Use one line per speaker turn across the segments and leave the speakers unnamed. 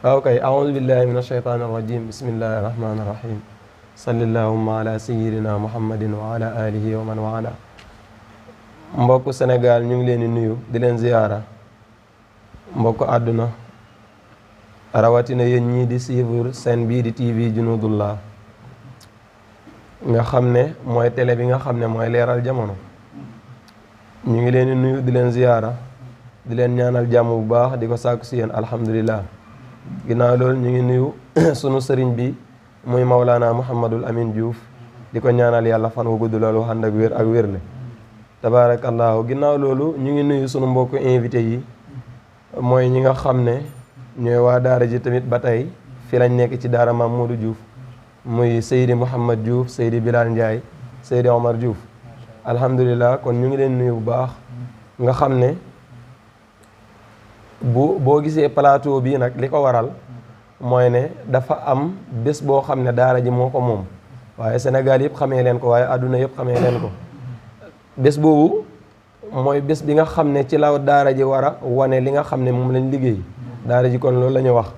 Okay, a'udhu billahi minash shaitanir rajim. Bismillahir rahmanir rahim. Sallallahu ala sayyidina Muhammadin wa ala alihi wa man wala. Mbokk Sénégal ñu ngi leen di nuyu di leen ziyaara. Mbokk àdduna rawatina yéen ñii di suivre seen bii di TV Junudullah nga xam ne mooy télé bi nga xam ne mooy leeral jamono. ñu ngi leen di nuyu di leen ziyaara di leen ñaanal jàmm bu baax di ko sàkku si yéen alhamdulillah. Ginnaaw loolu ñu ngi nuyu sunu sëriñ bi muy Mawlana Mouhamadul Amin Diouf di ko ñaanal yàlla fan wu gudd loolu ànd ak wér ak wérle tabaarakallaahu. Ginnaaw loolu ñu ngi nuyu sunu mbokk invité yi mooy ñi nga xam ne ñooy waa daara ji tamit ba tey fi lañ nekk ci daara Maam Modou Diouf muy Seydi Mouhamad Diouf, Seydi Bilal Ndiaye, Seydi Omar Diouf. Alhamdulillah, kon ñu ngi leen nuyu bu baax nga xam ne boo gisee plateau bii nag li ko waral mooy ne dafa am bés boo xam ne daara ji moo ko moom waaye Sénégal yëpp xamee leen ko waaye àdduna yëpp xamee leen ko. Bés boobu mooy bés bi nga xam ne ci la daara ji war a wane li nga xam ne moom lañ liggéey. Daara ji kon loolu la ñu wax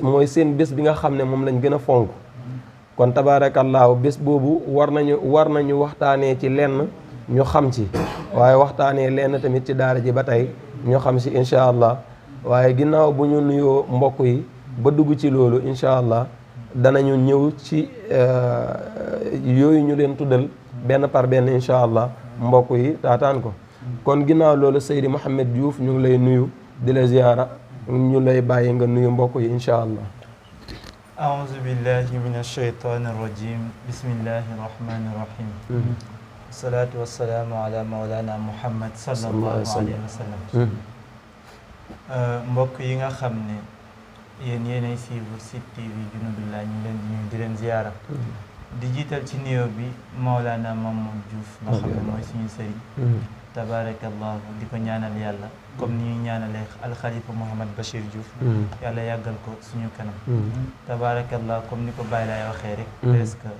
mooy seen bés bi nga xam ne moom lañ gën a fonk. Kon tabaarakallaahu bés boobu war nañu waxtaanee ci lenn ñu xam ci waaye waxtaanee lenn tamit ci daara ji ba tey ñu xam ci incha allah. waaye ginnaaw bu ñu nuyoo mbokk yi ba dugg ci loolu incha allah danañu ñëw ci yooyu ñu leen tuddal benn par benn incha allah mbokk yi taataan ko. Kon ginnaaw loolu Seydi Mouhamed Diouf ñu ngi lay nuyu di la ziyaara ñu lay bàyyi nga nuyu mbokk yi incha allah.
أعوذ بالله من الشيطان الرجيم بسم الله الرحمن الرحيم والصلاة والسلام على مولانا محمد صلى الله عليه وسلم mbokk yi nga xam ne yéen yéenay suivre site TV Junudullah ñu leen di nuyu di leen ziyaara di jiital ci nuyoo bi Mawlana Mamadou Diouf nga xam ne mooy suñu sëriñ tabaarakallahu di ko ñaanal yàlla comme ni ñuy ñaanalee alxalifa Mouhamad Bachir Diouf yàlla yàggal ko suñu kanam tabaarakallahu comme ni ko Baye laay waxee rek presque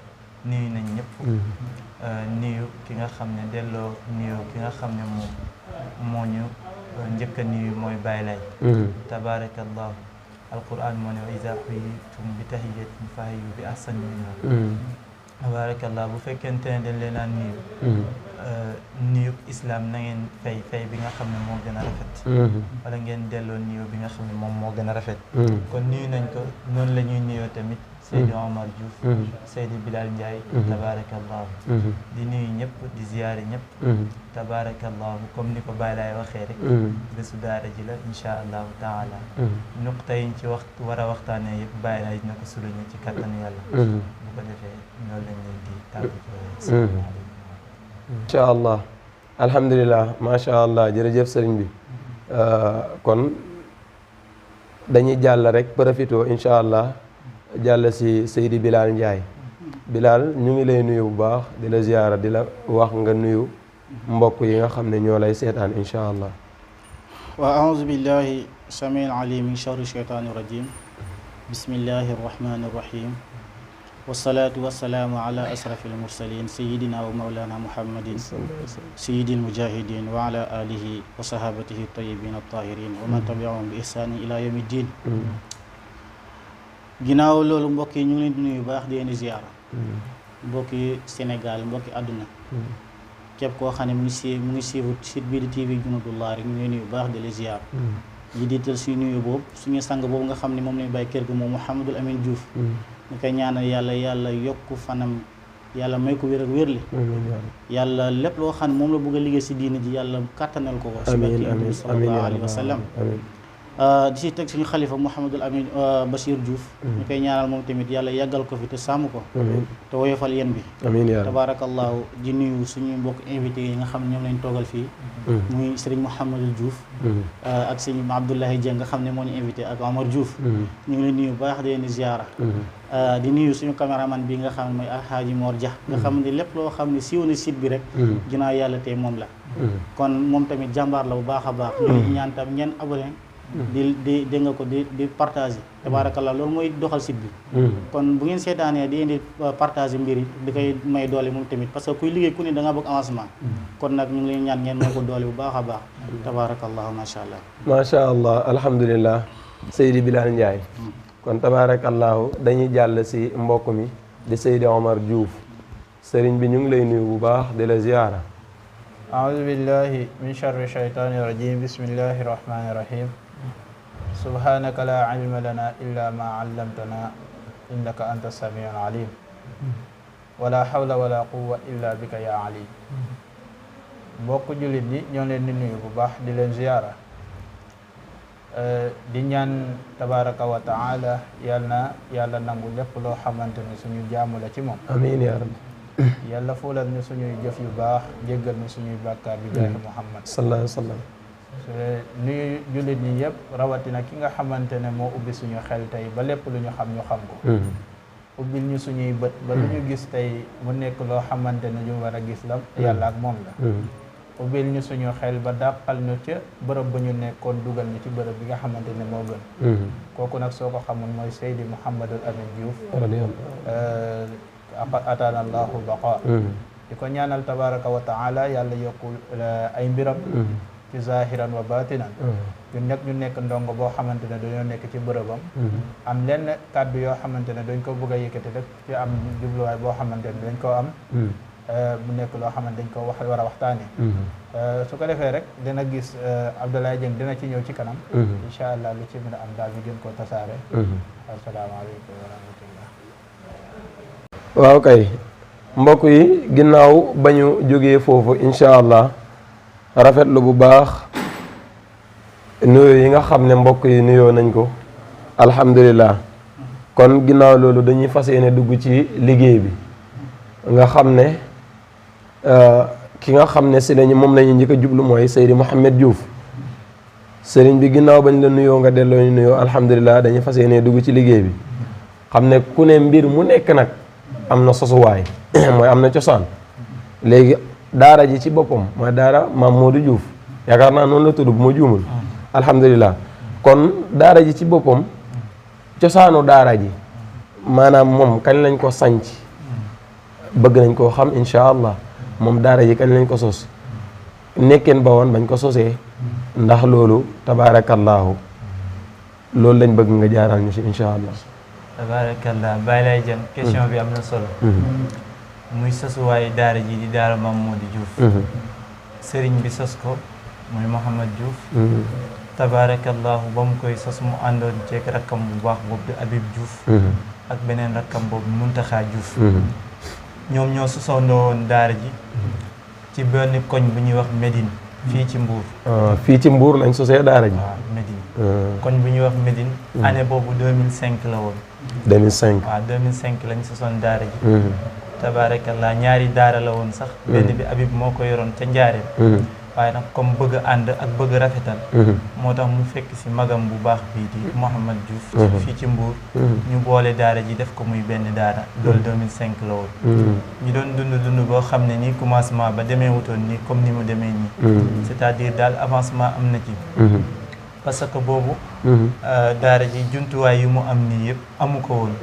nuyu nañ ñëpp nuyu ki nga xam ne delloo nuyu ki nga xam ne moo ñu njëkk a nuyu mooy Baye laay tabaarakallahu alquran moo ne wa iza huyyitum bi tahiyyatin fahayyu bi ahsani minha tabaarakallahu bu fekkente ne dañ leen naan nuyu islam na ngeen fay bi nga xam ne moo gën a rafet wala ngeen delloo nuyu bi nga xam ne moom moo gën a rafet kon nuyu nañ ko noonu la ñuy nuyoo tamit Seydi Omar Diouf Seydi Bilal Ndiaye tabaarakallahu di nuyu ñëpp di ziyaare ñëpp tabaarakallahu comme ni ko Baye laay waxee rek bésu daara ji la insha allahu taala nuqta yiñ ci war a waxtaanee yëpp Baye laay dina ko suluñu ci kattanu yàlla bu ko defee loolu lañ leen di tàggatoo.
incha allah alhamdulilah macha allah jërëjëf sëriñ bi kon dañuy jàll rek profito incha allah jàll si Seydi Bilal Ndiaye. Bilal ñu ngi lay nuyu bu baax di la ziyaara di la wax nga nuyu mbokk yi nga xam ne ñoo lay seetaan incha allah.
wa aouzu billahi samiil alim min charri shaytaani rajim bismillahi rahmani rahim wasalaatu wasalaamu ala asrafi almursalin sayidina wa maulana muhammadin sayidi almujahidin wa ala alihi wa sahabatihi tayyibin altahirin wa man tabiahum bi ihsanin ila yawmi ddin. Ginnaaw loolu mbokk yi ñu ngi leen di nuyu baax di leen ziyaara mbokki Sénégal mbokki àdduna képp koo xam ne mu ngi suivre site bii di TV Junudullah rek ñu ngi nuyu baax di la ziyaara yi diital suñu nuyu boobu suñu sang boobu nga xam ne moom lañu bàyyi kër ga moom Mouhamadul Amin Diouf ñu koy ñaanal yàlla yokku fanam yàlla may ko wér ak wérli yàlla lépp loo xam ne moom la bëgg a liggéey si diina ji yàlla kàttanal ko ko si barke Yonent bi sallallahu alayhi wa sallam di si teg suñu xalifa Mouhamadul Amin Bachir Diouf ñu koy ñaanal moom tamit yàlla yàggal ko fi te sàmm ko te woyofal yéen bi tabarakallahu di nuyu suñu mbokk invité yi nga xam ne ñoom lañ toogal fii muy Serigne Mouhamadul Diouf ak Serigne Abdoulaye Dieng nga xam ne moo ñu invité ak Omar Diouf ñu ngi leen nuyu baax di leen ziyaara di nuyu suñu caméraman bi nga xam ne mooy Alhaaji Mor Dia nga xam ne lépp loo xam ne siiw na site bi rek ginnaaw yàlla tey moom la kon moom tamit jàmbaar la bu baax a baax ñu ñaan tam ngeen abonné di dégg nga ko di partager tabarakallah loolu mooy doxal site bi kon bu ngeen seetaanee di indi partager mbir yi di koy may doole moom tamit parce que kuy liggéey ku ne da nga bëgg avancement kon nag ñu ngi leen ñaan ngeen may ko doole bu baax a baax tabarakallah macha allah
macha allah alhamdulillah Seydi Bilal Ndiaye kon tabaarakallaahu dañuy jàll si mbokk mi di Seydi Omar Diouf sëriñ bi ñu ngi lay nuyu bu baax di la ziyaara.
أعوذ بالله من شر الشيطان الرجيم بسم الله الرحمن الرحيم سبحانك لا علم لنا إلا ما علمتنا إنك أنت السميع العليم ولا حول ولا قوة إلا بك يا علي mbokk jullit yi ñoo leen di nuyu bu baax di leen ziyaara di ñaan tabaraka wa taala yàlla nangu lépp loo xamante ne suñu jaamu la ci moom
amiin yaa rabbi
yàlla fulal ñu suñuy jëf yu baax jéggal ñu suñuy bàkkaar bi jaahi Muhammad
sallallahu alayhi wa sallam
nuyu jullit ñi yëpp rawatina ki nga xamante ne moo ubbi suñu xel tey ba lépp lu ñu xam ko ubbil ñu suñuy bët ba lu ñu gis tey mu nekk loo xamante ne ñu war a gis la yàlla ak moom la ubbil ñu suñu xel ba dàqal ñu ca bërëb ba ñu nekkoon dugal ñu ci bërëb bi nga xamante ne moo gën kooku nag soo ko xamul mooy Seydi Mouhamadul Amin Diouf ataana allahu baqa di ko ñaanal tabaraka wa taala yàlla yokku ay mbiram ci zahiran wa batinan ñu nekk ndongo boo xamante ne dañoo nekk ci bërëbam am lenn kàddu yoo xamante ne dañ ko bëgg a yëkkati rek ci am jubluwaay boo xamante ne dañ koo am mu nekk loo xamante dañ ko war a waxtaane su ko defee rek dina gis Abdoulaye Dieng dina ci ñëw ci kanam incha allah lu ci mën a am daal ñu gën koo tasaare asalaamaaleykum wa rahmatullah
waaw kay mbokk yi ginnaaw ba ñu jógee foofu incha allah rafetlu bu baax nuyoo yi nga xam ne mbokk yi nuyoo nañ ko alhamdulilah kon ginnaaw loolu dañuy fas yéene dugg ci liggéey bi nga xam ne ki nga xam ne si lañu moom lañu njëkk a jublu mooy Seydi Mouhamed Diouf sëriñ bi ginnaaw bañ la nuyoo nga delloo ñu nuyoo alhamdulilah dañuy fas yéene dugg ci liggéey bi xam ne ku ne mbir mu nekk nag am na sosuwaay mooy am na cosaan léegi daara ji ci boppam mooy daara Maam Modou Diouf yaakaar naa noonu la tudd bu ma juumul alhamdulilah kon daara ji ci boppam cosaanu daara ji maanaam moom kañ lañ ko sanc bëgg nañ koo xam incha allah moom daara ji kañ lañ ko sos nekkeen ba woon bañ ko sosee ndax loolu tabaarakallaahu loolu lañ bëgg nga jaaral ñu si incha allah.
tabarakallah bàyyi lay jëm question bi am na solo muy sosuwaayu daara ji di daara Maam Modou Diouf sëriñ bi sos ko muy Mouhamed Diouf tabarakallahu ba mu koy sos mu àndoon ceeg rakkam bu baax boobu di Habib Diouf ak beneen rakkam boobu Muntaxa Diouf ñoom ñoo sosandoo woon daara ji ci benn koñ bu ñuy wax Médine fii ci Mbour
fii ci Mbour lañ sosee daara ji
waaw Médine koñ bu ñuy wax Médine année boobu 2005 la woon
2005
waaw 2005 lañ sosoon daara ji tabarakallah ñaari daara la woon sax benn bi Habib moo ko yoroon ca Njaareem waaye nag comme bëgg a ànd ak bëgg rafetal moo tax mu fekk si magam bu baax bii di Mouhamed Diouf fii ci Mbour ñu boole daara ji def ko muy benn daara loolu 2005 la woon ñu doon dund boo xam ne nii commencement ba demee wutoon nii comme ni mu demee nii c'est-à-dire daal avancement am na ci parce que boobu daara ji jumtuwaay yu mu am nii yëpp amu ko woon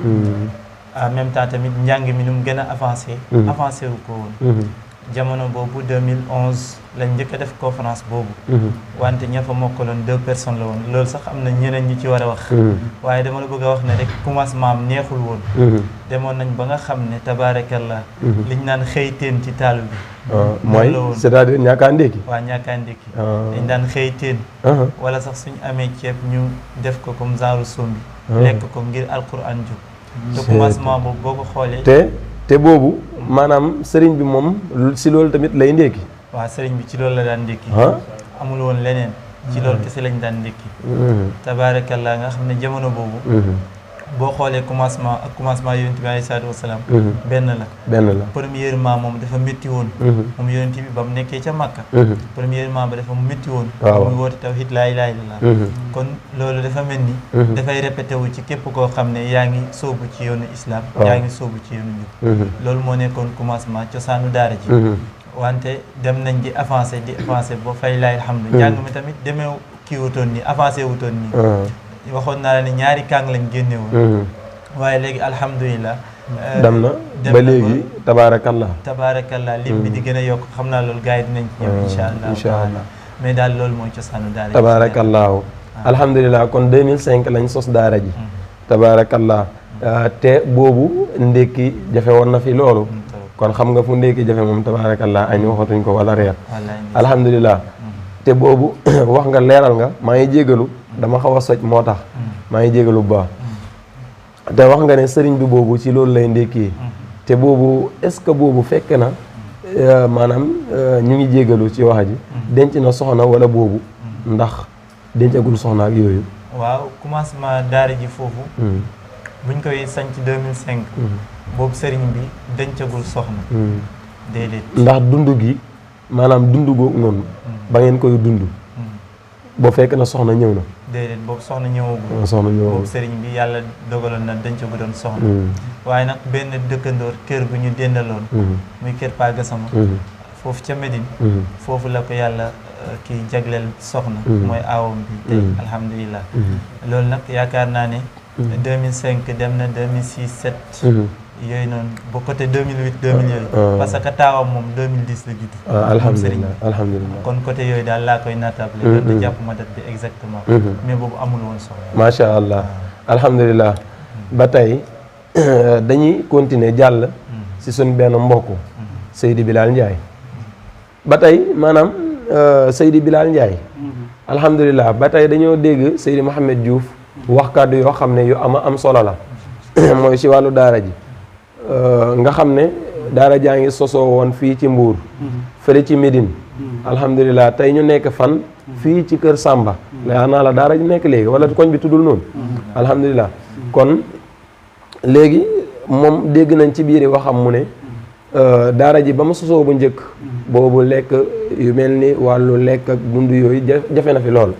en même temps tamit njàng mi nu mu gën a avancé wu ko woon jamono boobu 2011 lañ njëkk a def conférence boobu wante ña fa mokkaloon 2 personnes la woon loolu sax am na ñeneen ñu ci war a wax waaye dama la bëgg a wax ne rek commencement am neexul woon demoon nañ ba nga xam ne tabaarakallah liñ naan xëyteen ci taal bi
mooy c'est-à-dire ñàkkaa ndékki
waaw ñàkkaa ndékki dañ daan xëyteen wala sax suñ amee ceeb ñu def ko comme genre sombi lekk ko ngir alquran jóg te commencement boobu boo ko xoolee
te boobu maanaam sëriñ bi moom si loolu tamit lay ndékki
waaw sëriñ bi ci loolu la daan ndékki amul woon leneen ci loolu kese lañ daan ndékki tabaarakallah nga xam ne jamono boobu boo xoolee commencement ak commencement yonent bi alayhi salaatu wasalaam benn la premièrement moom dafa métti woon moom yonent bi ba mu nekkee ca Makka premièrement ba dafa métti woon muy woote tawhid laa ilaaha illallaah kon loolu dafa mel ni dafay répété wu ci képp koo xam ne yaa ngi sóobu ci yoonu islam yaa ngi sóobu ci yoonu njub loolu moo nekkoon commencement cosaanu daara ji wante dem nañ di avancé ba fay laay alhamdu njàng mi tamit demee kii wutoon nii avancé wutoon nii waxoon naa la ne ñaari kàng lañ génne woon waaye léegi alhamdulilah
dem na ba léegi
tabaarakallah lim bi di gën a yokk xam naa loolu gars yi dinañ ci ñëw incha allah mais daal loolu mooy cosaanu daara
tabaarakallaahu alhamdulilah kon 2005 lañ sos daara ji tabaarakallah te boobu ndékki jafe woon na fi loolu kon xam nga fu ndékki jafe moom tabaarakallah añ waxatuñ ko wala reer alhamdulilah te boobu wax nga leeral nga maa ngi jégalu dama xaw a soj moo tax maa ngi jégalu bu baax te wax nga ne sëriñ bi boobu ci loolu lay ndékkee te boobu est-ce que boobu fekk na maanaam ñu ngi jégalu ci wax ji denc na soxna wala boobu ndax dencagul soxna ak yooyu
waaw commencement daara ji foofu buñ koy sanc 2005 boobu sëriñ bi dencagul soxna déedéet
ndax dund gi maanaam dund googu noonu ba ngeen koy dund boo fekk na soxna ñëw na
déedéet boobu soxna ñëwagul boobu sëriñ bi yàlla dogaloon na dencagu doon soxna waaye nag benn dëkkandoor kër gu ñu dendaloon muy kër Pa Gassama foofu ca Médine foofu la ko yàlla kii jagleel soxna mooy aawam bi tey alhamdulilah loolu nag yaakaar naa ne 2005 dem na 2006 7 yooyu noonu ba côté 2008 2000 yooyu parce que taawam moom 2010 la judd
alhamdulilah alhamdulilah
kon côté yooyu daal laa koy naatable loolu da jàpp ma date bi exactement mais boobu amul woon soxna
macha allah alhamdulilah ba tey dañuy continuer jàll si suñ benn mbokk Seydi Bilal Ndiaye ba tey maanaam Seydi Bilal Ndiaye alhamdulilah ba tey dañoo dégg Seydi Mouhamed Diouf wax kàddu yoo xam ne yu am solo la mooy si wàllu daara ji nga xam ne daara jaa ngi sosoo woon fii ci Mbuur fële ci Médine alhamdulilah tey ñu nekk fan fii ci kër Samba laa naa la daara ji nekk léegi wala koñ bi tuddul noonu alhamdulilah kon léegi moom dégg nañ ci biir waxam mu ne daara ji ba ma sosoo bu njëkk boobu lekk yu mel ni wàllu lekk ak dund yooyu jafe na fi lool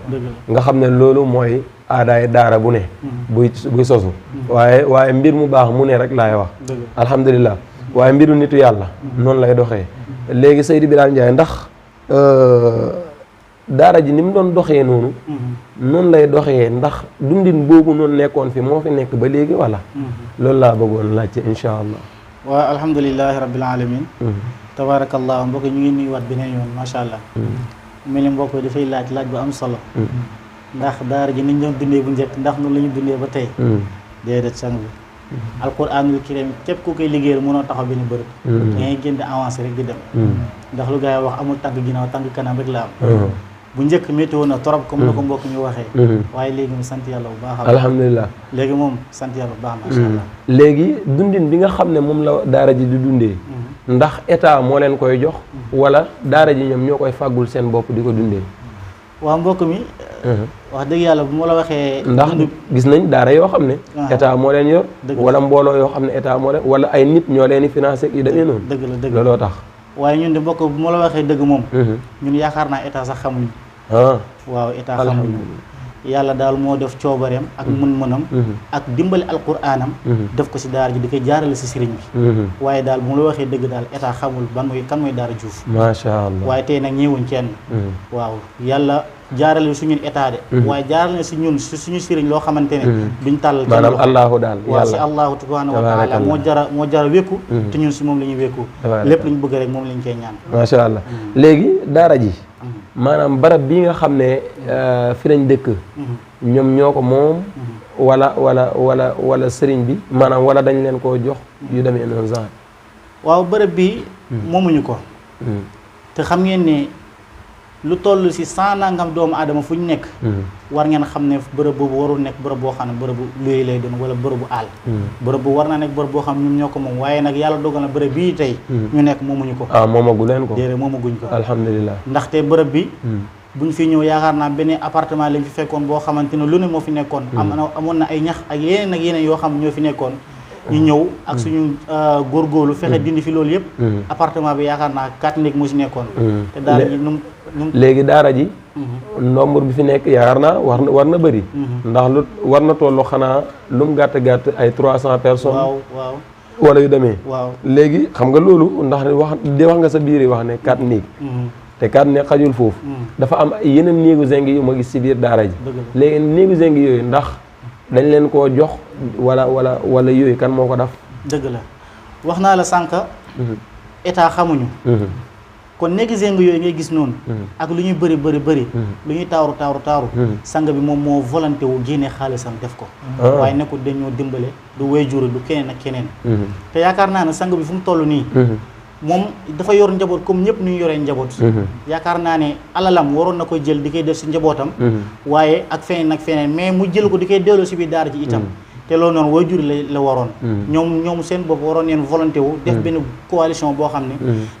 nga xam ne loolu mooy aadaay daara bu ne buy sosu waaye mbir mu baax mu ne rek laay wax alhamdulilah waaye mbiru nitu yàlla noonu lay doxee léegi Seydi Bilal Ndiaye ndax daara ji ni mu doon doxee noonu lay doxee ndax dundin boobu noonu nekkoon fi moo fi nekk ba léegi wala loolu laa bëggoon laajte insha allah
waaw alhamdulilahi rabbil alamin tabarakallah mbokk ñu ngi nuyuwaat beneen yoon macha allah mel ni mbokk dafay laaj bu am solo ndax daara ji niñ doon dundee bu njëkk ndax noonu la ñu dundee ba tey déedéet sang bi alquranul karim képp ku koy liggéeyal mënoo taxaw benn bërëb da ngay génn di avancé rek di dem ndax lu gars yi wax amul tànk ginnaaw tànk kanam rek la am bu njëkk météo na trop comme na ko mbokk ñu waxee waaye léegi mu sant yàlla bu baax
alhamdulilah
léegi moom sant yàlla bu baax macha allah
léegi dundin bi nga xam ne moom la daara ji di dundee ndax état moo leen koy jox wala daara ji ñoom ñoo koy fàggul seen bopp di ko dundee
waaw mbokk mi wax dëgg yàlla bu ma la waxee
ndax gis nañ daara yoo xam ne état moo leen yor wala mbooloo yoo xam ne état moo leen wala ay nit ñoo leen di financé yu demee noonu
dëgg
looloo tax
waaye ñun de mbokk bu ma la waxee dëgg moom ñun yaakaar naa état sax xamuñu waaw état xamuñu yàlla daal moo def coobareem ak mën-mënam ak dimbali alquraanam def ko si daara ji di koy jaarale si sëriñ bi waaye daal bu ma la waxee dëgg daal état xamul kan mooy daara Diouf
macha allah
waaye tey nag ñëwuñ kenn waaw yàlla jaarale su ñun état de waaye jaarale si ñun suñu sëriñ loo xamante ne duñ tàllal
maanaam allahu daal
waaw si allahu subhanahu wa taala moo jara wékku te ñun si moom la ñuy wékku lépp lu ñu bëgg rek moom la ñu koy ñaan
macha allah léegi daara ji maanaam barab bii nga xam ne fi lañ dëkk ñoom ñoo ko moom wala sëriñ bi maanaam wala dañ leen koo jox yu demee noonu genre
waaw bërëb bi moomuñu ko te xam ngeen ne lu toll si 100 nangam doomu aadama fu ñu nekk war ngeen xam ne bërëb boobu warul nekk bërëb boo xam ne bërëbu luy lay doon wala bërëbu àll bërëb bu war naa nekk bërëb boo xam ne ñun ñoo ko moom waaye nag yàlla dogal na bërëb bii tey ñu nekk moomuñu ko
moomagu leen ko
déedéet moomaguñ ko
alhamdulilah
ndaxte bërëb bi buñ fi ñëw yaakaar naa benn appartement lañ fi fekkoon boo xamante ne lu ne moo fi nekkoon amoon na ay ñax ak yeneen yoo xam ñoo fi nekkoon ñu ñëw ak suñu góorgóorlu fexe dindi fi loolu yëpp appartement bi yaakaar naa 4 néeg moo si nekkoon te daara ji
léegi daara ji nombre bi fi nekk yaakaar naa war na bëri ndax lu war na tollu xanaa lu mu gàtt ay 300 personnes
waaw
wala yu demee
waaw
léegi xam nga loolu ndax wax nga sa biir yi wax ne 4 néeg te 4 néeg xajul foofu dafa am ay yeneen néegu zinc yu ma gis si biir daara ji léegi néegu zinc yooyu ndax dañ leen koo jox wala yooyu kan moo ko def
dëgg la wax naa la sànq état xamuñu kon néegi zeng yooyu ngay gis noonu ak lu ñuy bëri lu ñuy taaru sang bi moom moo volonté wu génne xaalisam def ko waaye nekkul dañoo dimbale du waajur du keneen ak keneen te yaakaar naa ne sang bi fu mu toll nii moom dafa yor njaboot comme ñëpp nu ñu yoree njaboot yaakaar naa ne alalam waroon na koy jël di koy def si njabootam waaye ak feneen mais mu jël ko di koy delloo si biir daara ji itam te loolu noonu waajur la waroon ñoom seen bopp waroon neen volonté wu def benn coalition boo xam ne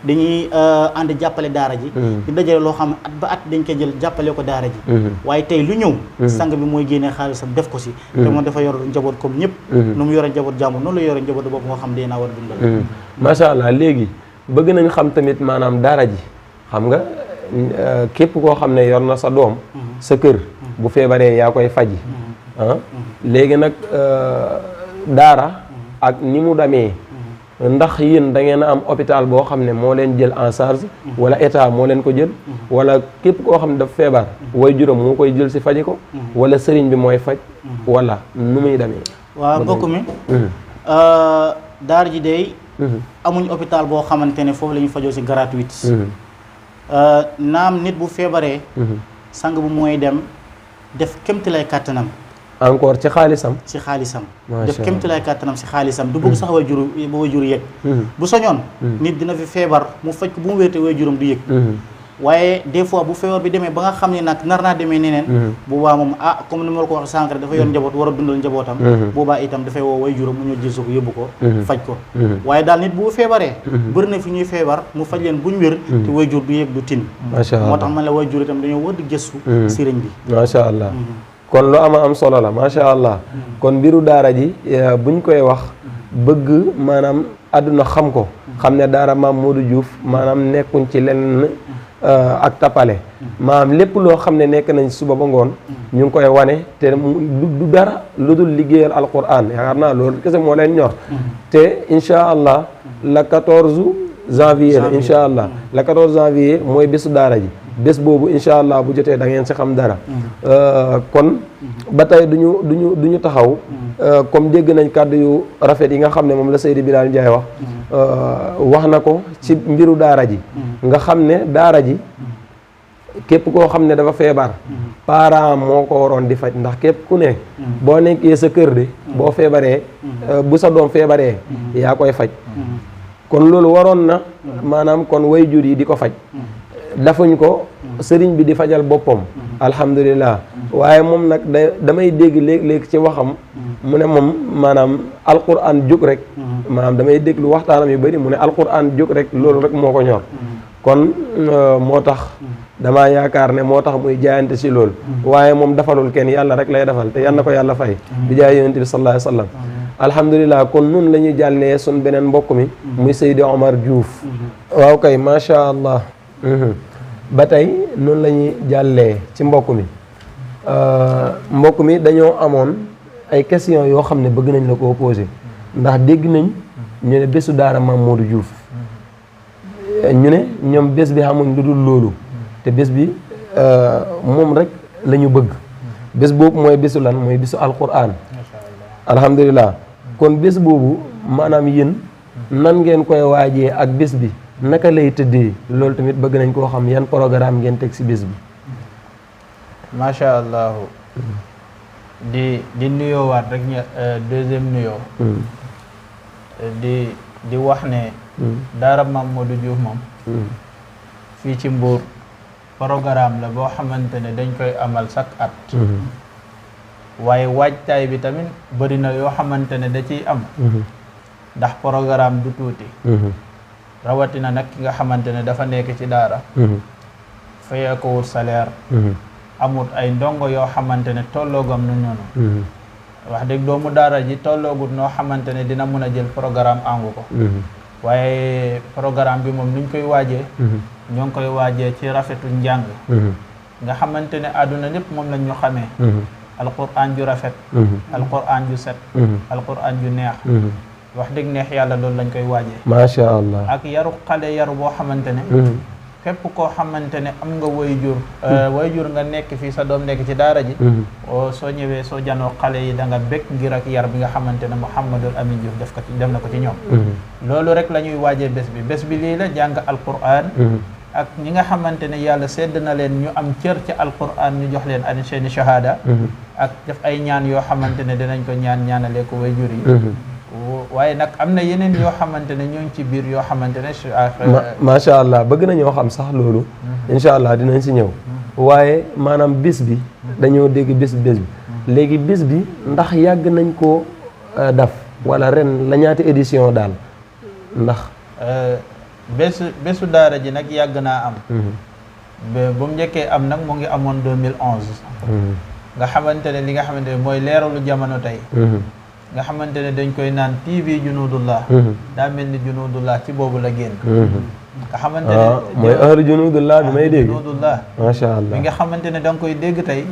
dañuy ànd jàppale daara ji di dajale loo xam ne at ba at dañ koy jël jàppale ko daara ji waaye tey lu ñëw sang bi mooy génnee xaalisam def ko si te moom dafa yor njaboot comme ñëpp nu mu yore njaboot jàmbur noonu la yore njaboot bopp moo xam dee naa war a dundal
macha allah léegi bëgg nañ xam tamit maanaam daara ji xam nga képp koo xam ne yor na sa doom sa kër bu feebaree yaa koy faji léegi nag daara ak ni mu demee ndax yéen da ngeen a am hôpital boo xam ne moo leen jël en charge wala état moo leen ko jël wala képp koo xam ne daf feebar way juróom moo koy jël si faji ko wala sëriñ bi mooy faj wala nu muy demee
waaw mbokk mi daara ji day amuñ hôpital boo xamante ne foofu la ñu fajoo si gratuite naam nit bu feebaree sang bu mooy dem def kémti lay kàttanam
encore ci xaalisam
def kémti lay kàttanam si xaalisam du bëgg sax waajur yëg bu soñoon nit dina fi feebar mu faj ko bu mu wéete waajuram du yëg waaye des fois bu feebar bi demee ba nga xam ne nag nar naa demee neneen boobaa moom comme ni ma la ko wax sànq rek dafa yor njaboot war a dundal njabootam boobaa itam dafay woo waajuram mu ñëw jël si ko yóbbu ko faj ko waaye daal nit bu feebaree bëri na fi ñuy feebar mu faj leen buñ wér te waajur du yëg du tin moo tax man la waajur itam dañoo war di gëstu sëriñ bi
macha allah kon lu am solo la macha allah kon mbiru daara ji buñ koy wax bëgg maanaam àdduna xam ko xam ne daara Maam Modou Diouf maanaam nekkuñ ci lenn ak tapale maanaam lépp loo xam ne nekk nañ suba ba ngoon ñu ngi koy wane te du dara lu dul liggéeyal alquran yaakaar naa loolu kese moo leen ñor te incha allah la 14 janvier la incha allah la 14 janvier mooy bésu daara ji bés boobu incha allah bu jotee da ngeen si xam dara kon ba tey duñu taxaw comme dégg nañ kàddu yu rafet yi nga xam ne moom la Seydi Bilal Ndiaye wax na ko ci mbiru daara ji nga xam ne daara ji képp koo xam ne dafa feebar parent moo ko waroon di faj ndax képp ku ne boo nekkee sa kër de boo feebaree bu sa doom feebaree yaa koy faj kon loolu waroon na maanaam kon waajur yi di ko faj dafuñ ko sëriñ bi di fajal boppam alhamdulilah waaye moom nag damay dégg léeg-léeg ci waxam mu ne moom maanaam alquran jóg rek maanaam damay déglu waxtaanam yu bëri mu ne alquran jóg rek loolu rek moo ko ñor kon moo tax damaa yaakaar ne moo tax muy jaayante si loolu waaye moom dafalul kenn yàlla rek lay defal te yal na ko yàlla fay bi jaay yonent bi sallallahu alayhi wa sallam alhamdulilah kon nun la ñuy jàllee sun beneen mbokk mi muy Seydi Omar Diouf waaw kay macha allah ba tey noonu la ñuy jàllee ci mbokk mi dañoo amoon ay question yoo xam ne bëgg nañ la ko posé ndax dégg nañ ñu ne bésu daara Maam Modou Diouf ñu ne ñoom bés bi xamuñ lu dul loolu te bés bi moom rek la ñu bëgg bés boobu mooy bésu lan mooy bésu alquran alhamdulilah kon bés boobu maanaam yéen nan ngeen koy waajee ak bés bi naka lay tëddee loolu tamit bëgg nañ koo xam yan programme ngeen teg ci bés bi
macha allah di nuyoowaat rek deuxième nuyoo di wax ne daara Maam Modou Diouf moom fii ci Mbour programme la boo xamante ne dañ koy amal chaque at waaye waajtaay bi tamit bëri na yoo xamante ne da ciy am ndax programme du tuuti rawatina nag ki nga xamante ne dafa nekk ci daara fayee ko wut salaire amut ay ndongo yoo xamante ne tolloogam nu noonu wax dëgg doomu daara ji tolloogut noo xamante ne dina mun a jël programme angu ko waaye programme bi moom nuñ koy waajee ñoo ngi koy waajee ci rafetu njàng nga xamante ne àdduna ñëpp moom lañ ñu xamee alquran ju rafet alquran ju set alquran ju neex wax dëgg neex yàlla loolu lañ koy waajee
macha allah ak
yaru xale yaru boo xamante ne képp koo xamante ne am nga waajur nga nekk fii sa doom nekk ci daara ji soo ñëwee soo janoo xale yi da nga bég ngir ak yar bi nga xamante ne Mouhamadul Amin Diouf def na ko ci ñoom loolu rek la ñuy waajee bés bi lii la jàng alquran ak ñi nga xamante ne yàlla sedd na leen ñu am cër ci alquran ñu jox leen an seeni shahada ak def ay ñaan yoo xamante ne dinañ ko ñaanalee ko way jur yi waaye nag am na yeneen yoo xamante ne ñoo ngi ci biir yoo xamante ne
macha allah bëgg nañoo xam sax loolu incha allah dinañ si ñëw waaye maanaam bis bi dañoo dégg bis bi léegi bis bi ndax yàgg nañ ko daf wala ren la ñaati édition daal ndax
bésu daara ji nag yàgg naa am bu mu njëkkee am nag mu ngi amoon 2011 nga xamante ne li nga xamante ne mooy leeralu jamono tey nga xamante ne dañ koy naan TV Junudullah daa mel ni Junudullah ci boobu la génn nga xamante ne
mooy heure Junudullah bi may dégg
Junudullah
macha allah
bi nga xamante ne da nga koy dégg tey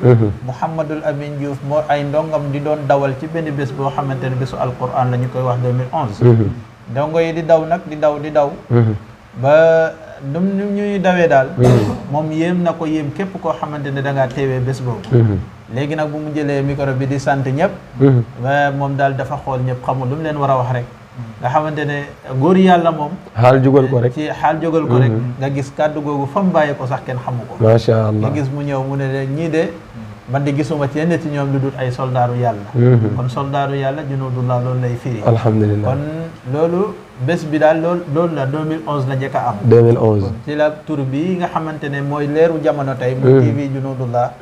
Mouhamadul Amin Diouf moo ay ndongam di doon dawal ci benn bés boo xamante ne bésu alquran la ñu koy wax 2011 ndongo yi di daw nag di daw ba nu ñuy dawee daal moom yéem na ko yéem képp koo xamante ne da ngaa teewee bés boobu léegi nag bu mu jëlee micro bi di sant ñëpp moom daal dafa xool ñëpp xamul lu mu leen war a wax rek nga xamante ne góor yàlla moom
xaal jógal ko rek
ci xaal jógal ko rek nga gis kàddu googu fa mu bàyyi ko sax kenn xamu ko
macha allah
nga gis mu ñëw mu ne ñii de man de gisuma ci yenn ci ñoom lu dul ay soldaaru yàlla kon soldaaru yàlla Junudullah loolu lay firi
alhamdulilah
kon loolu bés bi daal loolu la 2011 la njëkk a am
2011
ci la tur bi nga xamante ne mooy leeru jamono tey mu TV Junudullah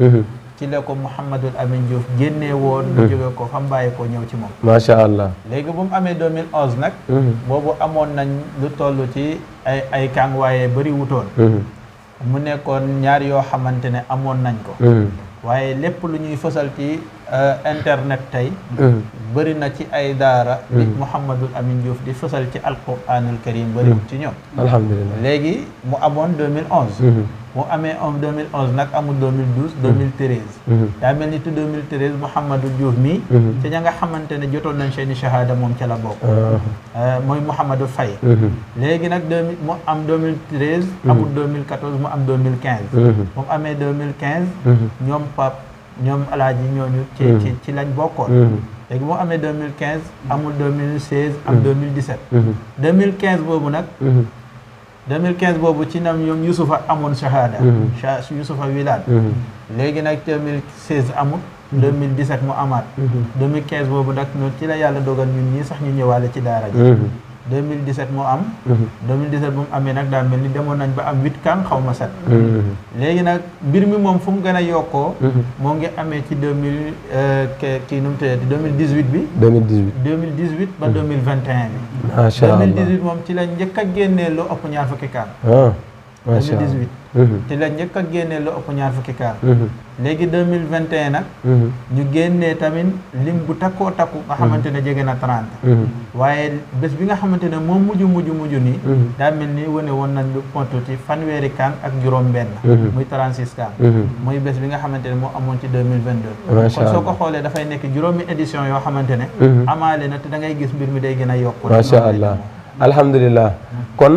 ci la ko Mouhamadul Amin Diouf génnee woon mu jóge ko fa mu bàyyi ko ñëw ci moom
macha allah
léegi bu mu amee 2011 nag boobu amoon nañ lu toll ci ay kàng waaye bëri wutoon mu nekkoon ñaar yoo xamante ne amoon nañ ko waaye lépp lu ñuy fësal ci internet tey bëri na ci ay daara li Mouhamadul Amin Diouf di fësal ci alquranul karim bëri ci ñoom
alhamdulilah
léegi mu amoon 2011 mu amee 2011 nag amul 2012 2013 daa mel ni ci 2013 Mouhamadou Diouf mii ci ña nga xamante ne jotoon nañ seeni shahada moom ca la bokk mooy Mouhamadou Faye léegi nag mu am 2013 amul 2014 mu am 2015 moom amee 2015 ñoom Pape ñoom alaaji ñooñu ci lañ bokkoon léegi moo amee 2015 amul 2016 am 2017 2015 boobu nag 2015 boobu ci nam ñoom Youssoufa amoon shahada Youssoufa Wilane léegi nag 2016 amul 2017 mu amaat 2015 boobu nag ñun ci la yàlla dogal ñun ñii sax ñu ñëwaale ci daara ji 2017 moo am 2017 bu mu amee nag daa mel ni demoon nañ ba am 8 kan xaw ma 7 léegi nag mbir mi moom fu mu gën a yokkoo moo ngi amee ci 2018 bi 2018 ba 2021 bi
macha allah
2018 moom ci la njëkk a génnee lu ëpp ñaar fukki kaan 2018 ci la njëkk a génnee lu ëpp ñaar fukki kaan léegi 2021 nag ñu génnee tamit lim bu takkoo takku nga xamante ne jege na 30 waaye bés bi nga xamante ne moom mujj nii daa mel ni wane woon nañ lu pontu ci fanweeri kaan ak juróom benn muy 36 kaan muy bés bi nga xamante ne moo amoon ci 2022 kon soo ko xoolee dafay nekk juróomi édition yoo xamante ne amaale na te da ngay gis mbir mi day gën a yokku
macha allah alhamdulilah kon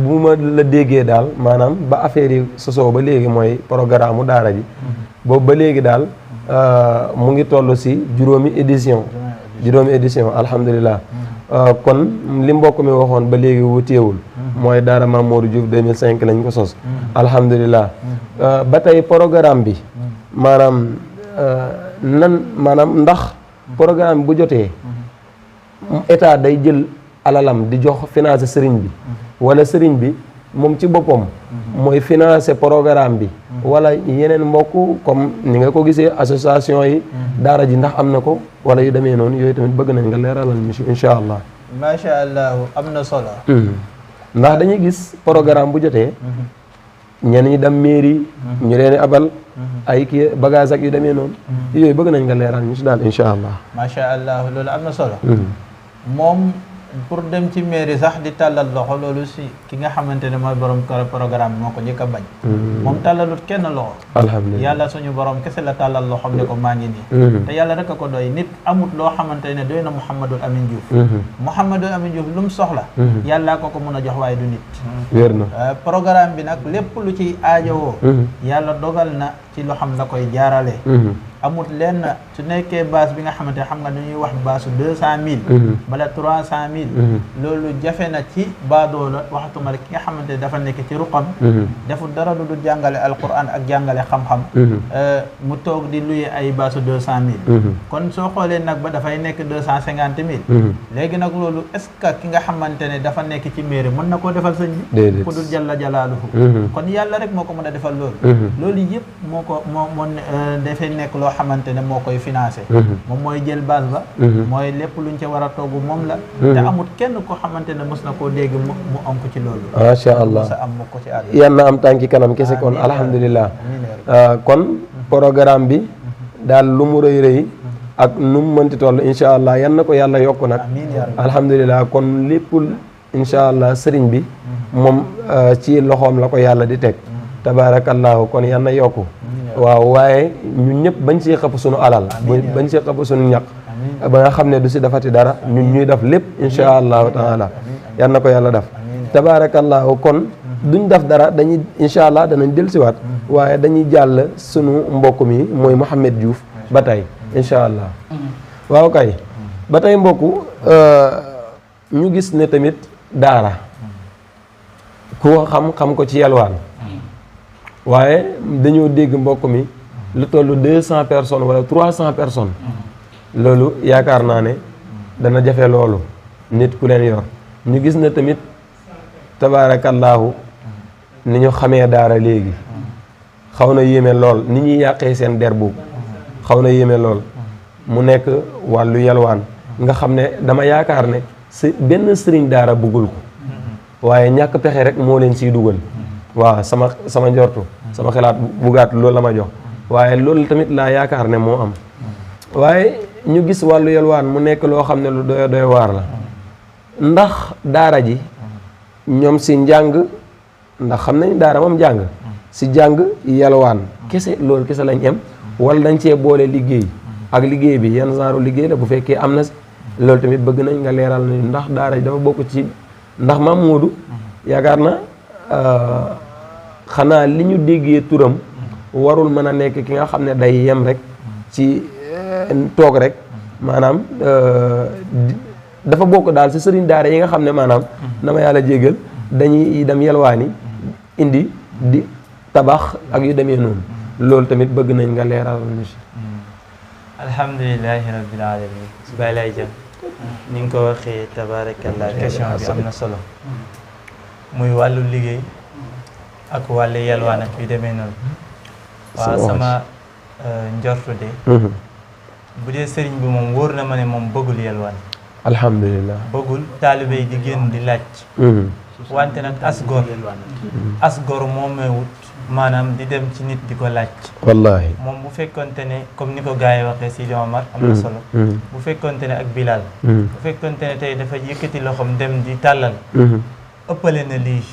bu ma la déggee daal maanaam ba affaire yi sosoo ba léegi mooy programme mu daara ji boobu ba léegi daal mu ngi toll si juróomi édition alhamdulilah kon li mbokk mi waxoon ba léegi wuteewul mooy daara Mame Modou Diouf 2005 lañ ko sos alhamdulilah ba tey programme bi maanaam ndax programme bu jotee état day jël alalam di jox financer sëriñ bi wala sëriñ bi moom ci boppam mooy financer programme bi wala yeneen mbokk comme ni nga ko gisee association yi daara ji ndax am na ko wala yu demee noonu yooyu tamit bëgg nañ nga leeralal ñu insha allah
macha allah am na solo
ndax dañuy gis programme bu jotee ñenn ñi dem mairie ñu leen abal ay kii bagage ak yu demee noonu yooyu bëgg nañ nga leeral ñu si daal insha allah
macha allah loolu am na solo moom pour dem ci mairie sax di tàllal loxo loolu si ki nga xamante ne mooy borom programme moo ko njëkk a bañ moom tàllalut kenn loxo
alhamdulilah
yàlla suñu borom kese la tàllal loxom ne ko maa ngi nii te yàlla rek a ko doy nit amut loo xamante ne doy na Mouhamadul Amin Diouf Mouhamadul Amin Diouf lu mu soxla yàllaa ko mën a jox waaye du nit
wér na
programme bi nag lépp lu ci aajowoo yàlla dogal na ci loo xam la koy jaarale amut lenn su nekkee base bi nga xamante ne xam nga dañuy wax base 200 000 bala 300 000 loolu jafe na ci baadoo la waxatuma rek ki nga xamante ne dafa nekk ci ruqam deful dara lu dul jàngale alquran ak jàngale xam-xam mu toog di luye ay base 200 000 kon soo xoolee nag ba dafay nekk 250 000 léegi nag loolu est-ce que ki nga xamante ne dafa nekk ci mairie mën na koo defal sëñ bi ku dul jalla jalaaluhu kon yàlla rek moo ko mën a defal loolu yëpp moo dafay nekk loo xamante ne moo koy financé moom mooy jël base ba mooy lépp luñ ca war a togg moom la te amul kenn ko xamante ne mos na koo dégg mu onk ci loolu
macha allah
sa am mu ko ci àdd
yan na am tànki kanam kese kon alhamdulilah kon programme bi daal lu mu rëy rëy ak nu mu mënti toll incha allah yan na ko yàlla yokku nag alhamdulilah kon lépp incha allah sëriñ bi moom ci loxoom la ko yàlla di teg tabaarakallaahu kon yan na yokku waaw waaye ñun ñëpp bañ see xëpp suñu alal bañ see xëpp suñu ñaq ba nga xam ne du si defati dara ñun ñuy def lépp insha allahu taala yan na ko yàlla def tabaarakallaahu kon duñ def dara dañuy insha allah danañ dellusiwaat waaye dañuy jàll sunu mbokk mi mooy Mouhamed Diouf ba tey insha allah waaw kay ba tey mbokk ñu gis ne tamit daara ku ko xam ko ci yalwaan waaye dañoo dégg mbokk mi lu toll 200 personnes wala 300 personnes loolu yaakaar naa ne dana jafe loolu nit ku leen yor ñu gis ne tamit tabaarakallaahu ni ñu xamee daara léegi xaw na yéeme lool ni ñuy yàqee seen der boobu xaw na yéeme lool mu nekk wàllu yalwaan nga xam ne dama yaakaar ne benn sëriñ daara bëggul ko waaye ñàkk pexe rek moo leen siy dugal waaw sama njortu sama xalaat bu gàtt loolu la ma jox waaye loolu tamit laa yaakaar ne moo am waaye ñu gis wàllu yalwaan mu nekk loo xam ne lu doy waar la ndax daara ji ñoom si njàng ndax xam nañ daara moom jàng si jàng yalwaan kese loolu kese lañ am wala dañ cee boole liggéey ak liggéey bi yan genre liggéey la bu fekkee am na loolu tamit bëgg nañ nga leeral nañu ndax daara ji dafa bokk ci ndax Maam Moodu yaakaar na xanaa li ñu déggee turam warul mën a nekk ki nga xam ne day yem rek ci toog rek maanaam dafa bokk daal si sëriñ daara yi nga xam ne maanaam dama yàlla jégal dañuy dem yelwaani indi di tabax ak yu demee noonu loolu tamit bëgg nañ nga leeral ñu si
alhamdulilahi rabbil alamin Baye Laye Dieng ni nga ko waxee tabarakallah question bi am na solo muy wàllu liggéey ak wàllu yalwaan ak yu demee noonu waaw sama njortu de bu dee sëriñ bi moom wóor na ma ne moom bëggul yalwaan
alhamdulilah
bëggul taalibe yi di génn di laaj wante nag as gor moom meewut maanaam di dem ci nit di ko laaj
wallahi
moom bu fekkonte ne comme ni ko gars yi waxee Sidi Omar am na solo bu fekkonte ne ak Bilal bu fekkonte ne tey dafa yëkkati loxoom dem di tàllal ëppale na lii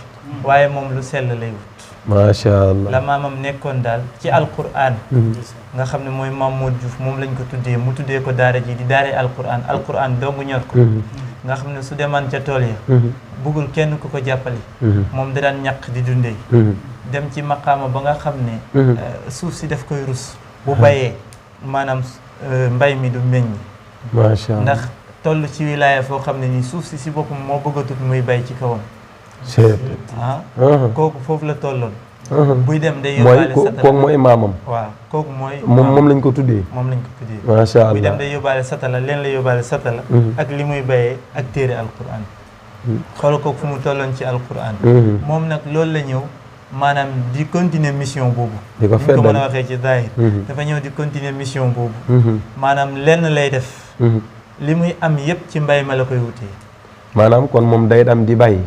waaye moom lu sell lay wut
macha allah
la maamam nekkoon daal ci alquran nga xam ne mooy Mamour Diouf moom lañ ko tuddee mu tuddee ko daara ji di daaree alquran dong ñor ko nga xam ne su demaan ca tool ya bëggul kenn ku ko jàppale moom da daan ñaq di dundee dem ci maqaama ba nga xam ne suuf si daf koy rus bu bayee maanaam mbay mi du meññ
macha allah
ndax toll ci wilaaya foo xam ne nii suuf si boppam moo bëggatut muy bay ci kawam kooku foofu la tolloon buy dem day yóbbaale satala
kooku mooy maamam
waaw kooku mooy
moom lañ ko tuddee macha allah
buy dem day yóbbaale satala leen la yóbbaale satala ak li muy bayee ak téere alquran xool kooku fu mu tolloon ci alquran moom nag loolu la ñëw maanaam di continuer mission boobu ni ko mën a waxee ci zahir dafa ñëw di continuer mission boobu maanaam lenn lay def li muy am yëpp ci mbay ma la koy wutee
maanaam kon moom day dem di bay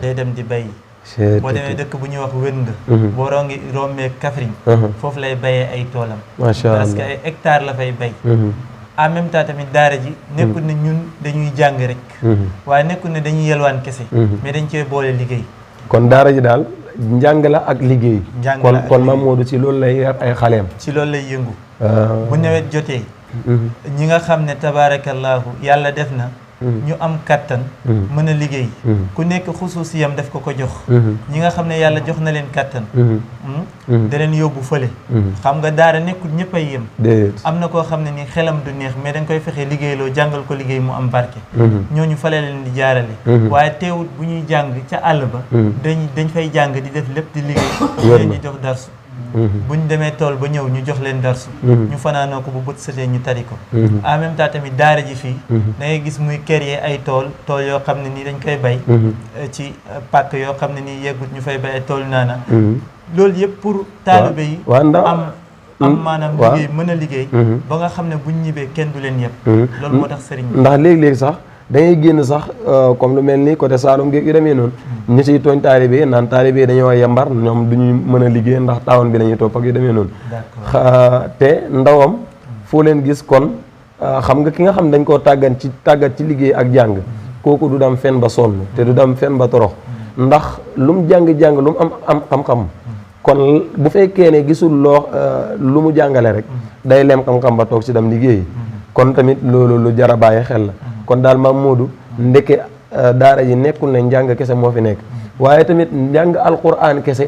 boo demee dëkk bu ñuy wax wënd boo rombee Kaffrine foofu lay bayee ay toolam macha allah
parce que ay hectares la fay bay en même temps tamit daara ji nekkul ne ñun dañuy jàng rek waaye nekkul ne dañuy yelwaan kese mais dañ cee boole liggéey
kon daara ji daal njàng la ak liggéey kon Maam Moodu ci loolu lay yar ay xaleem
ci loolu lay yëngu bu nawet jotee ñi nga xam ne tabaarakallaahu yàlla def na ñu am kattan mën a liggéey ku nekk xusuusiyam daf ko jox ñi nga xam ne yàlla jox na leen kattan da leen yóbbu fële xam nga daara nekkul ñëpp ay yem am na koo xam ne ni xelam du neex mais dañ koy fexe liggéeyloo jàngal ko liggéey mu am barke ñooñu fale leen di jaarale waaye teewut bu ñuy jàng ca àll ba dañ fay jàng di def lépp di liggéey leen di jox darsu buñ demee tool ba ñëw ñu jox leen darsu ñu fanaanoo ko bu bët setee ñu tari ko en même temps tamit daara ji fii da ngay gis muy créer ay tool yoo xam ne nii dañ koy bay ci pàkk yoo xam ne nii yeggut ñu fay bay ay tool naana loolu yëpp pour taalibe yi am maanaam liggéey mën a liggéey ba nga xam ne buñ ñibbee kenn du leen yëpp loolu moo tax sëriñ
ndax léegi-léegi sax da ngay génn sax comme lu mel ni côté Saalum géeg yu demee noonu ñi ciy tooñ taalibe yi naan taalibe yi dañoo yembar ñoom duñu mën a liggéey ndax taawoon bi lañuy topp ak yu demee noonu te ndawam foo leen gis kon xam nga ki nga xam dañ koo tàggat ci liggéey ak jàng kooku du dem fen ba sonn te du dem fen ba torox ndax lu mu jàng-jàng lu mu am xam-xam kon bu fekkee ne gisul lu mu jàngale rek day lem xam-xam ba toog ci dem liggéey kon tamit loolu lu jar a bàyyi xel la kon daal Maam Modou ndeke daara ji nekkul ne njàng kese moo fi nekk waaye tamit njàng alquran kese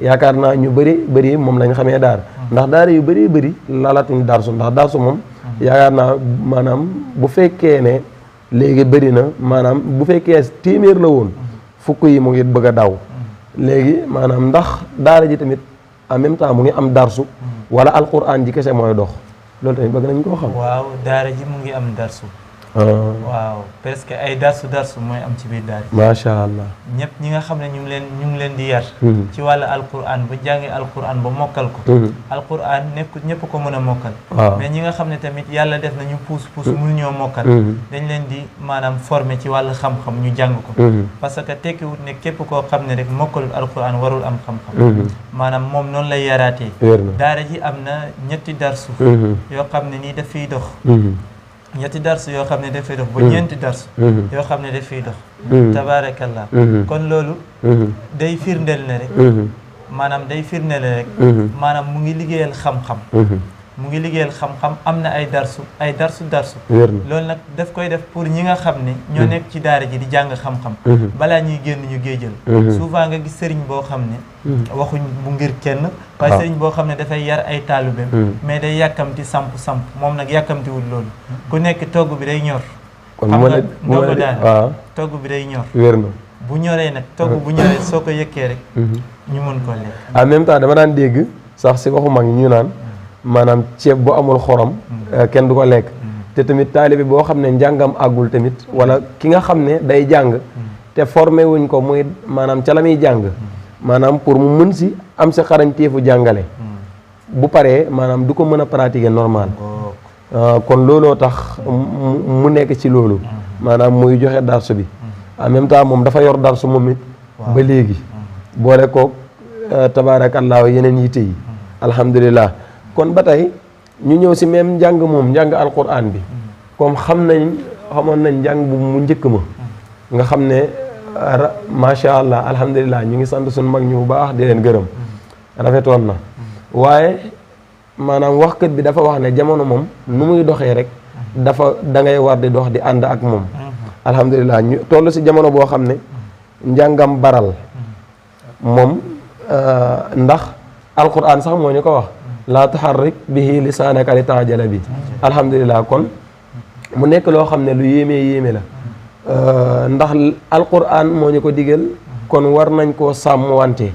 yaakaar naa ñu bëri moom lañ xamee daara ndax daara yu bëri lalatuñ darsu ndax darsu moom yaakaar naa maanaam bu fekkee ne léegi bëri na maanaam bu fekkee téeméer la woon fukk yi mu ngi bëgg a daw léegi maanaam ndax daara ji tamit en même temps mu ngi am darsu wala alquran ji kese mooy dox loolu tamit bëgg nañ koo xam.
waaw daara ji mu ngi am darsu. waaw presque ay darsu mooy am ci biir daara ji.
macha allah.
ñëpp ñi nga xam ne ñu ngi leen di yar. ci wàllu alquran bu jàngee alquran ba mokkal ko. alquran nekkul ñëpp ko mën a mokkal. mais ñi nga xam ne tamit yàlla def na ñu puus mënu ñoo mokkal. dañ leen di maanaam former ci wàllu xam-xam ñu jàng ko. parce que tekkiwut ne képp koo xam ne rek mokkalul alquran warul am xam-xam. maanaam moom noonu lay yaraatee. daara ji am na ñetti darsu. yoo xam ne nii daf fiy dox. ñetti darsu yoo xam ne dafay dox ba ñeenti darsu yoo xam ne dafay dox tabaarakallah kon loolu day firndeel ne rek maanaam day firndeel ne rek maanaam mu ngi liggéeyal xam-xam mu ngi liggéeyal xam-xam am na ay darsu loolu nag daf koy def pour ñi nga xam ne ñoo nekk ci daara ji di jàng xam-xam balaa ñuy génn ñu géejal souvent nga gis sëriñ boo xam ne waxuñ bu ngir kenn waaye sëriñ boo xam ne dafay yar ay taalibeem mais day yàkkamti samp moom nag yàkkamtiwul loolu ku nekk togg bi day ñor xam nga ndongo daara togg bi day ñor
wér na
bu ñoree nag togg bu ñoree soo ko yëkkee rek ñu mën koo lekk
en même temps dama daan dégg sax si waxu mag ñu naan maanaam ceeb bu amul xorom kenn du ko lekk te tamit taalibe boo xam ne njàngam àggul tamit wala ki nga xam ne day jàng te formé wuñ ko muy maanaam ca la muy jàng maanaam pour mu mën si am si xarañteefu jàngale bu paree maanaam du ko mën a pratiquer normal kon looloo tax mu nekk ci loolu maanaam muy joxe darsu bi en même temps moom dafa yor darsu moom it ba léegi boole koog tabaarakallaahu yeneen yitte yi alhamdulilah kon ba tey ñu ñëw si même njàng moom njàng alquran bi comme xamoon nañ njàng bu mu njëkk ma nga xam ne macha allah alhamdulilah ñu ngi sant suñu mag ñu bu baax di leen gërëm rafetoon na waaye maanaam waxkat bi dafa wax ne jamono moom nu muy doxee rek da ngay war di dox di ànd ak moom alhamdulilah ñu toll si jamono boo xam ne njàngam baral moom ndax alquran sax moo ñu ko wax laa tuharrik bihi lisaanaka li ta'jala bi alhamdulilah kon mu nekk loo xam ne lu yéeme la ndax alquran moo ñu ko digal kon war nañ koo sàmm wante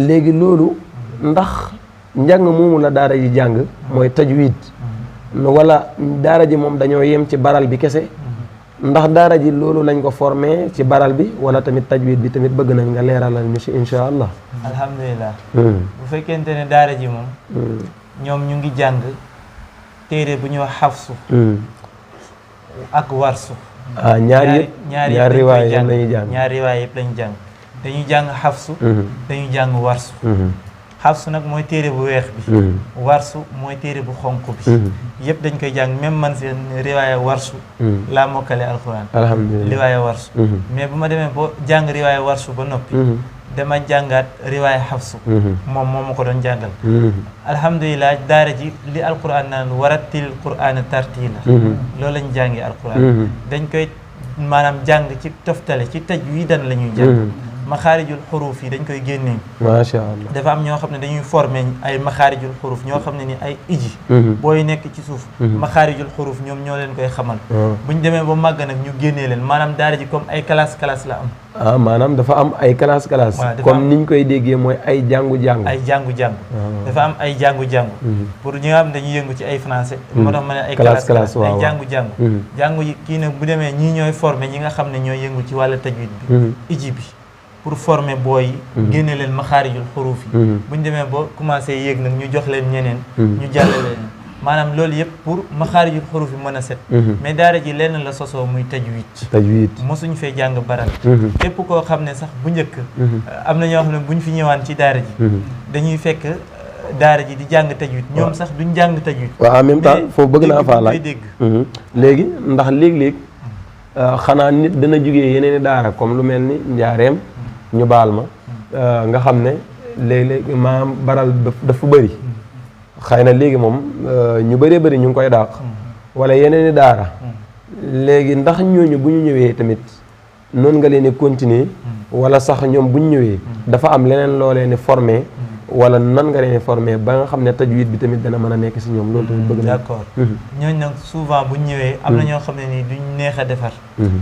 léegi loolu ndax njàng moomu la daara ji jàng mooy tajwid wala daara ji moom dañoo yem ci baral bi kese ndax daara ji loolu lañ ko formé ci baral bi wala tamit tajwid bi tamit bëgg nañ nga leeralal ñu si insha allah
alhamdulilah bu fekkente ne daara ji moom ñoom ñu ngi jàng téere bu ñuy wax xafsu ak warsu
ñaari riwaay yëpp lañuy jàng
ñaari riwaay yëpp lañuy jàng dañuy jàng xafsu dañuy jàng warsu xafsu nag mooy téere bu weex bi warsu mooy téere bu xonq bi yëpp dañ koy jàng même man seen riwaaya warsu laa mokkale alxuraan
alhamdulilah
riwaaya warsu mais bu ma demee boo jàng riwaaya warsu ba noppi dama jàngaat riwaay Xafsu moom moo ma ko doon jàngal alhamdulilah daara ji li alquran naan warattil qur'ana tartila loolu lañ jàngee alquran dañ koy maanaam jàng ci toftale ci tajwiidan la ñuy jàng maxaarijul xuruuf yi dañ koy génnee
macha allah
dafa am ñoo xam ne dañuy former ay maxaarijul xuruuf ñoo xam ne ni ay iji booy nekk ci suuf maxaarijul xuruuf ñoom ñoo leen koy xamal buñ demee ba màgg nag ñu génnee leen maanaam daara ji comme ay classe la am
maanaam dafa am ay classe comme niñ koy déggee mooy ay jàngu-jàngu
ay jàngu-jàngu dafa am ay jàngu-jàngu pour ñi nga xam ne dañuy yëngu ci ay français moo tax ma ne ay classe ay jàngu-jàngu jàngu yi kii nag bu demee ñii ñooy former ñi nga xam ne ñooy yëngu ci wàllu tajwid bi iji bi pour former booy yi génne leen maxaarijul xuruuf yi bu ñu demee ba commencé yéeg nag ñu jox leen ñeneen ñu jàllale leen maanaam loolu yëpp pour maxaarijul xuruuf yi mën a set mais daara ji lenn la sosoo muy tajwid mosuñ fee jàng baral képp koo xam ne sax bu njëkk am na ñoo xam ne bu ñu fi ñëwaan ci daara ji dañuy fekk daara ji di jàng tajwid ñoom sax duñ jàng tajwid
waaw en même temps foofu bëgg naa faa laaj léegi ndax léeg-léeg xanaa nit dana jugee yeneen i daara comme lu mel ni njaareem ñu baal ma nga xam ne léeg-léeg maam baral dafa bëri xëy na léegi moom ñu bëree bëri ñu ngi koy dàq wala yeneen i daara léegi ndax ñooñu bu ñu ñëwee tamit noonu nga leen di continuer wala sax ñoom bu ñu ñëwee dafa am leneen loo leen di formé wala nan nga leen di formé ba nga xam ne tajwid bi tamit dana mën a nekk si ñoom loolu tamit bëgg na
d'accord ñooñu nag souvent bu ñu ñëwee am na ñoo xam ne nii duñ neex a defar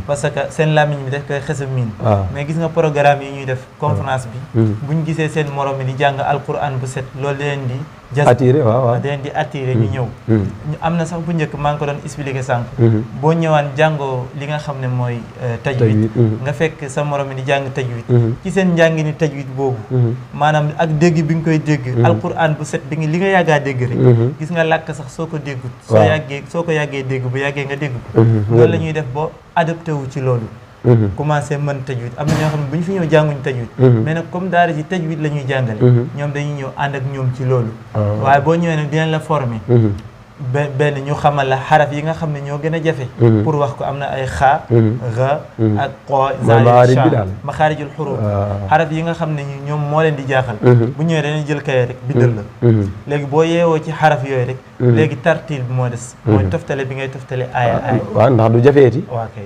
parce que seen làmmiñ bi daf koy xes a miin mais gis nga programme yi ñuy def conférence bi buñ gisee seen morom mi di jàng alquran bu set loolu leen di
attiré waaw
da leen di attiré ñu ñëw am na sax bu njëkk maa ngi ko doon expliqué sànq boo ñëwaan jàngoo li nga xam ne mooy tajwid nga fekk sa morom mi di jàng tajwid ci seen njàngi ni tajwid boobu maanaam ak dégg bi nga koy dégg alquran bu set bi li nga yàggaa dégg rek gis nga làkk sax soo ko déggut soo ko yàggee dégg bu yàggee nga dégg ko loolu la ñuy def boo adopté wu ci loolu commencé mën tajwid am na ñoo xam ne bu ñu fi ñëw jànguñ tajwid mais nag comme daara ji tajwid la ñuy jàngale ñoom dañuy ñëw ànd ak ñoom ci loolu waaye boo ñëwee nag dinañ la former benn ñu xamal la xaraf yi nga xam ne ñoo gën a jafe pour wax ko am na ay xaa ra ak qoo za maxaarijul xuruuf xaraf yi nga xam ne ñoom moo leen di jaaxal bu ñëwee dañuy jël kaye rek bindal la léegi boo yeewoo ci xaraf yooyu rek léegi tartil bi moo des mooy toftale bi ngay toftale aaya
waaw ndax du jafeeti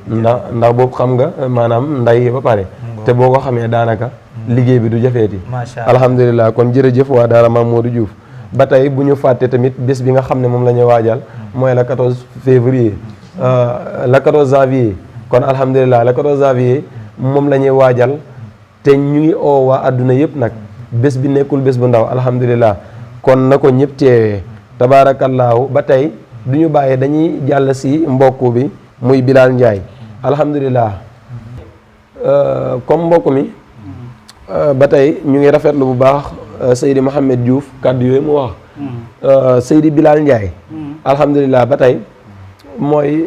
ndax boobu xam nga maanaam nday ba pare te boo ko xamee daanaka liggéey bi du jafeeti alhamdulilah kon jërëjëf waa daara Mame Modou Diouf ba tey bu ñu fàtte tamit bés bi nga xam ne moom la ñuy waajal mooy le 14 février le 14 janvier kon alhamdulilah le 14 janvier moom la ñuy waajal te ñu ngi oo waa adduna yëpp nag bés bi nekkul bés bu ndaw alhamdulilah kon na ko ñëpp teewee tabaarakallaahu ba tey du ñu bàyyee dañuy jàll si mbokk bi muy Bilal Ndiaye alhamdulilah comme mbokk mi ba tey ñu ngi rafetlu bu baax Seydi Mouhamed Diouf kàddu yooyu mu wax Seydi Bilal Ndiaye alhamdulilah ba tey mooy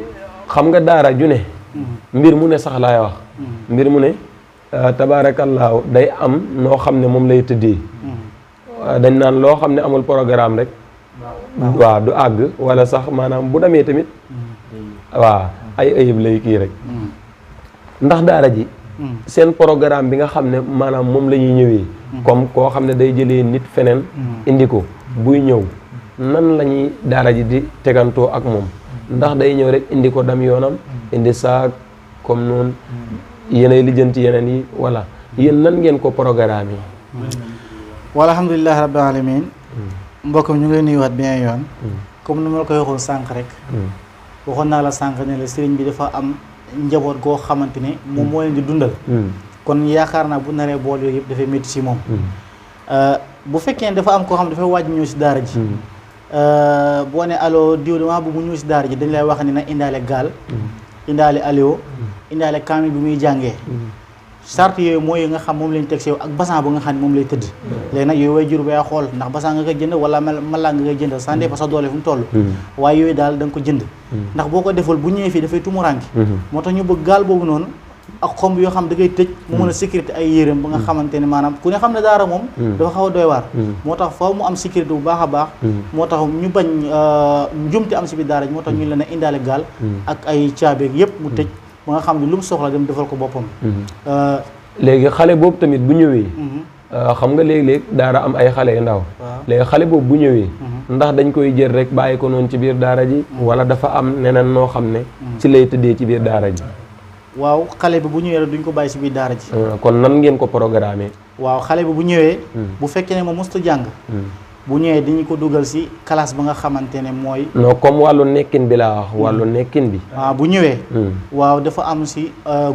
xam nga daara ju ne mbir mu ne sax laay wax mbir mu ne tabaarakallaahu day am noo xam ne moom lay tëddee dañ naan loo xam ne amul programme rek waaw du àgg wala sax maanaam bu demee tamit waaw ay ayib lay kii rek ndax daara ji seen programme bi nga xam ne maanaam moom la ñuy ñëwee comme koo xam ne day jëlee nit feneen indi ko buy ñëw nan la ñuy daara ji di tegantoo ak moom ndax day ñëw rek indi ko dam yoonam indi saak comme noonu yéenay lijjanti yeneen yi wala yéen nan ngeen ko programme yi
wala alhamdulilah rabbil alamin mbokk mi ñu ngi lay nuyuwaat bien yoon comme ni ma la koy waxoon sànq rek waxoon naa la sànq ne la sëriñ bi dafa am njaboot goo xamante ne moom moo leen di dundal kon yaakaar naa bu naree bool yooyu yëpp dafay métti si moom bu fekkee ne dafa am koo xam ne dafay waaj ñëw si daara ji boo ne allo diw dama bu mu ñëw si daara ji dañ lay wax ne na indaale gaal indaale allo indaale kaamil bi muy jàngee sart yooyu mooy nga xam moom lañ teg si yow ak basan ba nga xam ne moom lay tëdd léegi nag yooyu way jur bay xool ndax basan nga koy jënd wala malaa nga koy jënd sans dépend sa doole fu mu toll waaye yooyu daal da nga ko jënd ndax boo ko deful bu ñëwee fii dafay tumuranki moo tax ñu bëgg gaal boobu noonu ak xomb yoo xam da ngay tëj mu mën a sécurité ay yéreem ba nga xamante ne maanaam ku ne xam ne daara moom dafa xaw a doy waar moo tax faaw mu am sécurité bu baax a baax moo tax ñu bañ njumte am si biir daara ji moo tax ñu leen a indaale gaal ak ay caabeeg yëpp mu tëj ba nga xam ne lu mu soxla dem defal ko boppam
léegi xale boobu tamit bu ñëwee xam nga léeg-léeg daara am ay xale yu ndaw léegi xale boobu bu ñëwee ndax dañ koy jël rek bàyyi ko noonu ci biir daara ji wala dafa am neneen noo xam ne ci lay tëddee ci biir daara ji
waaw xale bi bu ñëwee rek duñ ko bàyyi si biir daara ji
kon nan ngeen ko programmer
waaw xale bi bu ñëwee bu fekkee ne moom mosta jàng bu ñëwee dañu ko dugal si classe ba nga xamante ne mooy
non comme wàllu nekkin bi laa wax wàllu nekkin bi
waaw bu ñëwee waaw dafa am si